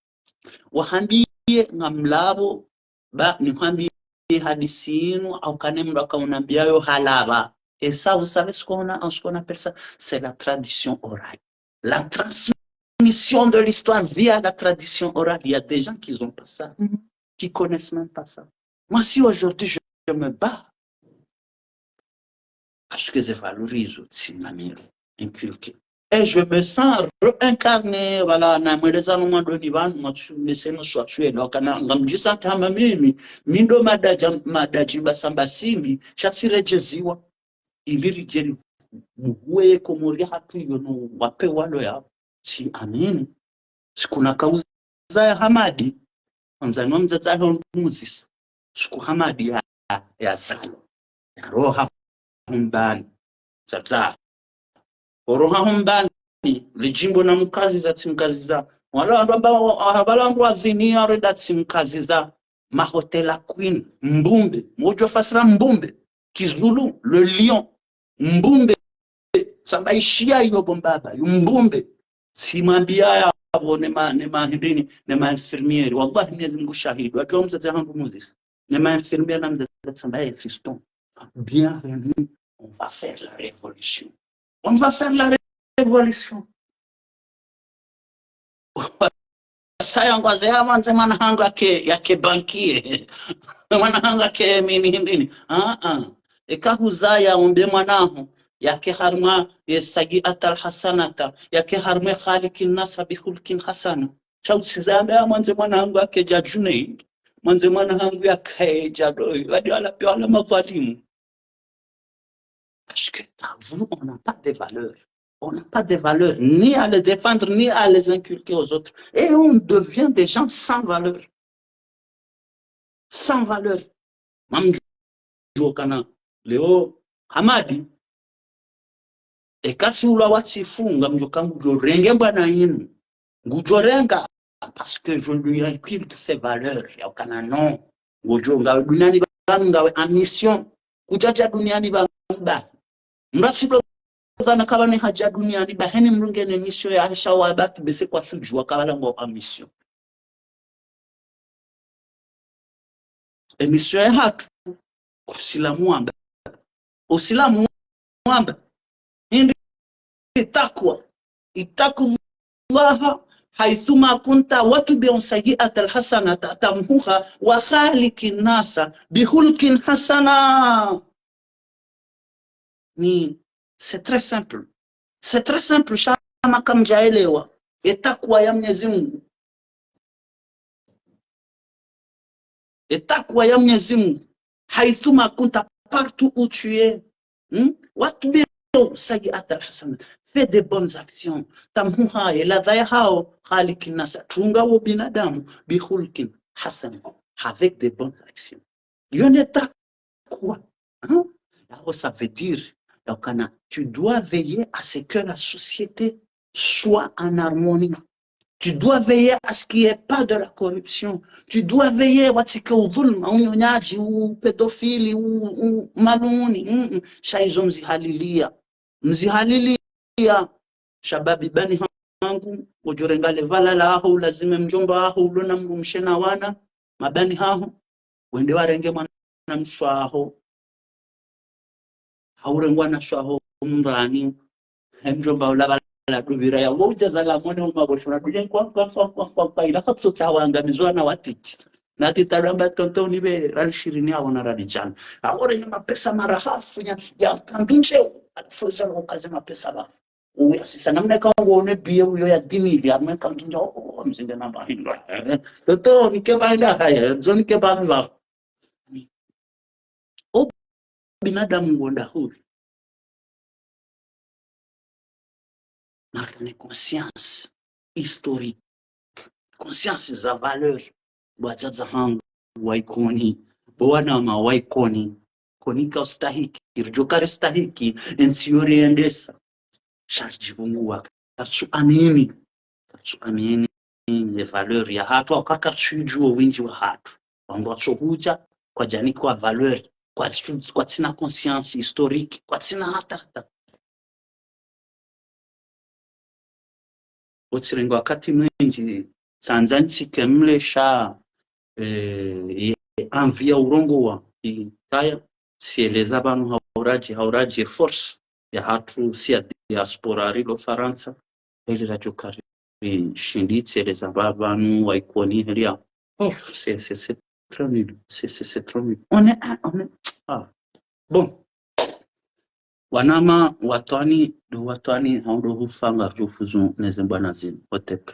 Wahambiye ngamlapvo, ba, nihwambiye hadisi inu, au kane mdru akaunambiya yo halapva. Et ça, vous savez ce qu'on a, ce qu'on appelle ça? C'est la tradition orale. La transmission de l'histoire via la tradition orale. Il y a des gens qui n'ont pas ça, qui connaissent même pas ça. Moi, si aujourd'hui je, je me bats, parce que je valorise aussi ma mère inculquée. Et je me sens réincarné, voilà, na mweleza no mwandoni pvanu, mwa tsu, meseno swa tsuelo, kana ngamdjisa kama mimi, mi ndo madadja, madadji mba samba simbi, sha tsiredjeziwa. Ili ridjeri buhuwe ye Komori hatru iyo no wape walo ya, tsi amini. Siku nakauza ya Hamadi, wandzani wa mdzadze aho muzisa. Siku Hamadi ya, ya zalo. Ya roha humbani. Dzadze. Oroha humbani, lidjimbo na mkaziza tsimkaziza. Wala wandru amba, wa-, wala wandru wazini ya renda tsimkaziza. Mahotela Queen, mbumbe. Modjo fasira mbumbe. Kizulu, le lion. Mbumbe. Samba ishiya iyo bo mbaba, yo mbumbe. Tsimwambiya yapvo ne ma, ne ma hindrini, ne ma infirmière. Wallahi, Mwenyezi Mungu shahidi. Wadjuwa mdzadze hangu muzisa. Ne ma infirmière na mdzadze tsamba, eh, fiston. Bienvenue. On va faire la révolution. On va faire la ré-, révolution. saya ngwaze ya mwandze mwana hangu yake, yake banquier. Mwana hangu yake mini hindini. Ah, ah. Eka huzaya umbe mwana ho, yake harumwa ye sayyi'atal hasanata, yake harumwa khaliqin nasa bi khuluqin hasana. Sha utsizaya mbe ya mwandze mwana hangu yake dja Junaid, mwandze mwana hangu yake dja doyi. Wadi wala pia wala madhwalimu. Parce que à vous, on n'a pas de valeurs. On n'a pas de valeurs, ni à les défendre, ni à les inculquer aux autres. Et on devient des gens sans valeur. Sans valeur. Ngamdjuo kana leo Hamadi, eka tsi ulwa watsifu, ngamdjuo ka ngudjo renge mbwana yinu. Ngudjo renga, parce que je lui inculque ces valeurs. Ya ukana non. Ngodjo ngawe duniani pvanu ngawe en mission. Kudjadja duniani pvanu bahi. Mrasi do dhana kaba ne hadja duniani bahi, heni mdru ngena mission yahe sha wabaki bese kwatsudjuwa kaba la ngo en mission. E mission yahatru, Usilamu wamba. Usilamu wamba. Hindri takwa. Ittaqullaha haythuma kunta watbi'u sayyi'atal hasanata tamhuha wa khaliqin nasa bi khuluqin hasana. Ni, c'est très simple. C'est très simple, sha maka mdjaelewa. E takwa ya Mnyezi Mungu. E takwa ya Mnyezi Mungu. Haythuma kunta, partout où tu es. Hmm? Watbi'u sayyi'atal hasanata. Fais de bonnes actions. Tamhuha, e ladha yaho, khaliqin nasa. Tsunga wo binadamu, bi khuluqin hasan. Avec de bonnes actions. Iyo nde takwa. Hein? Alors, ça veut dire, donc, kana, tu dois veiller à ce que la société soit en harmonie. Tu dois veiller à ce qu'il n'y ait pas de la corruption. Tu dois veiller à ce que udhulma, unyonyaji, u pédophile, u, u maluni, mm, mm. Sha izo mzihalilia. Mzihalilia. Sha bahi bani hangu, udjo renga le pvala laho, ulazime mdjomba waho, ulo na mdrumshe na wana, mabani haho, wende warenge mwana mshe waho. Haurengwa na mshe waho mrani, he mdjomba ula pvala dubira ya, wo udja zala mwana uma boshona, duje kwa, kwa, kwa, kwa, kwa, kwa, ila kapto tsawa angamizwa na watiti. Na tita ramba tonton ni be rali shirini ya wana rali djana. Ahore ni mapesa marahafu ya, ya kambindje, alfuza lo kaze mapesa ba. Uya sisa namna ka ngo one biye uyo ya dix mille, ya mwe kambindje, oh, oh, mzinde namba hindra. Eh, toto, nike ba hindra haya, zo nike ba mi ba. O binadamu ngonda huri. Marka ne conscience historique. Conscience za valeur. Bo wadzadze hangu wa Ikoni. Bo wanama wa Ikoni. Ikoni ka ustahiki. Ridjo ka ristahiki. Entsi yo riendesa. Sha ridjipvunguwa. Karitsu amini. Karitsu amini ye valeur yahatru. Au ka karitsu idjuwa wendji wahatru. Wandru watso hudja, kwadja nikwa valeur. Kwatsu-, kwatsina conscience historique. Kwatsina hata hata. Utsirenga wakati mwendji, tsandza ntsike mle sha, eh, ye envie ya urongowa, ikaya, sieleza pvanu hauradji, hauradji force yahatru, si ya diaspora rilo Farantsa, heli radjo kari shindi tsieleza pva-, pvanu wa Ikoni heli ya. Oh, c'est, c'est, c'est trop nul. C'est, c'est, c'est trop nul. On est, ah, on est, ah. Bon. Wanama, watwani, ndo watwani, haundo hufanga, rufuzu, neze mbwana zinu, otepe.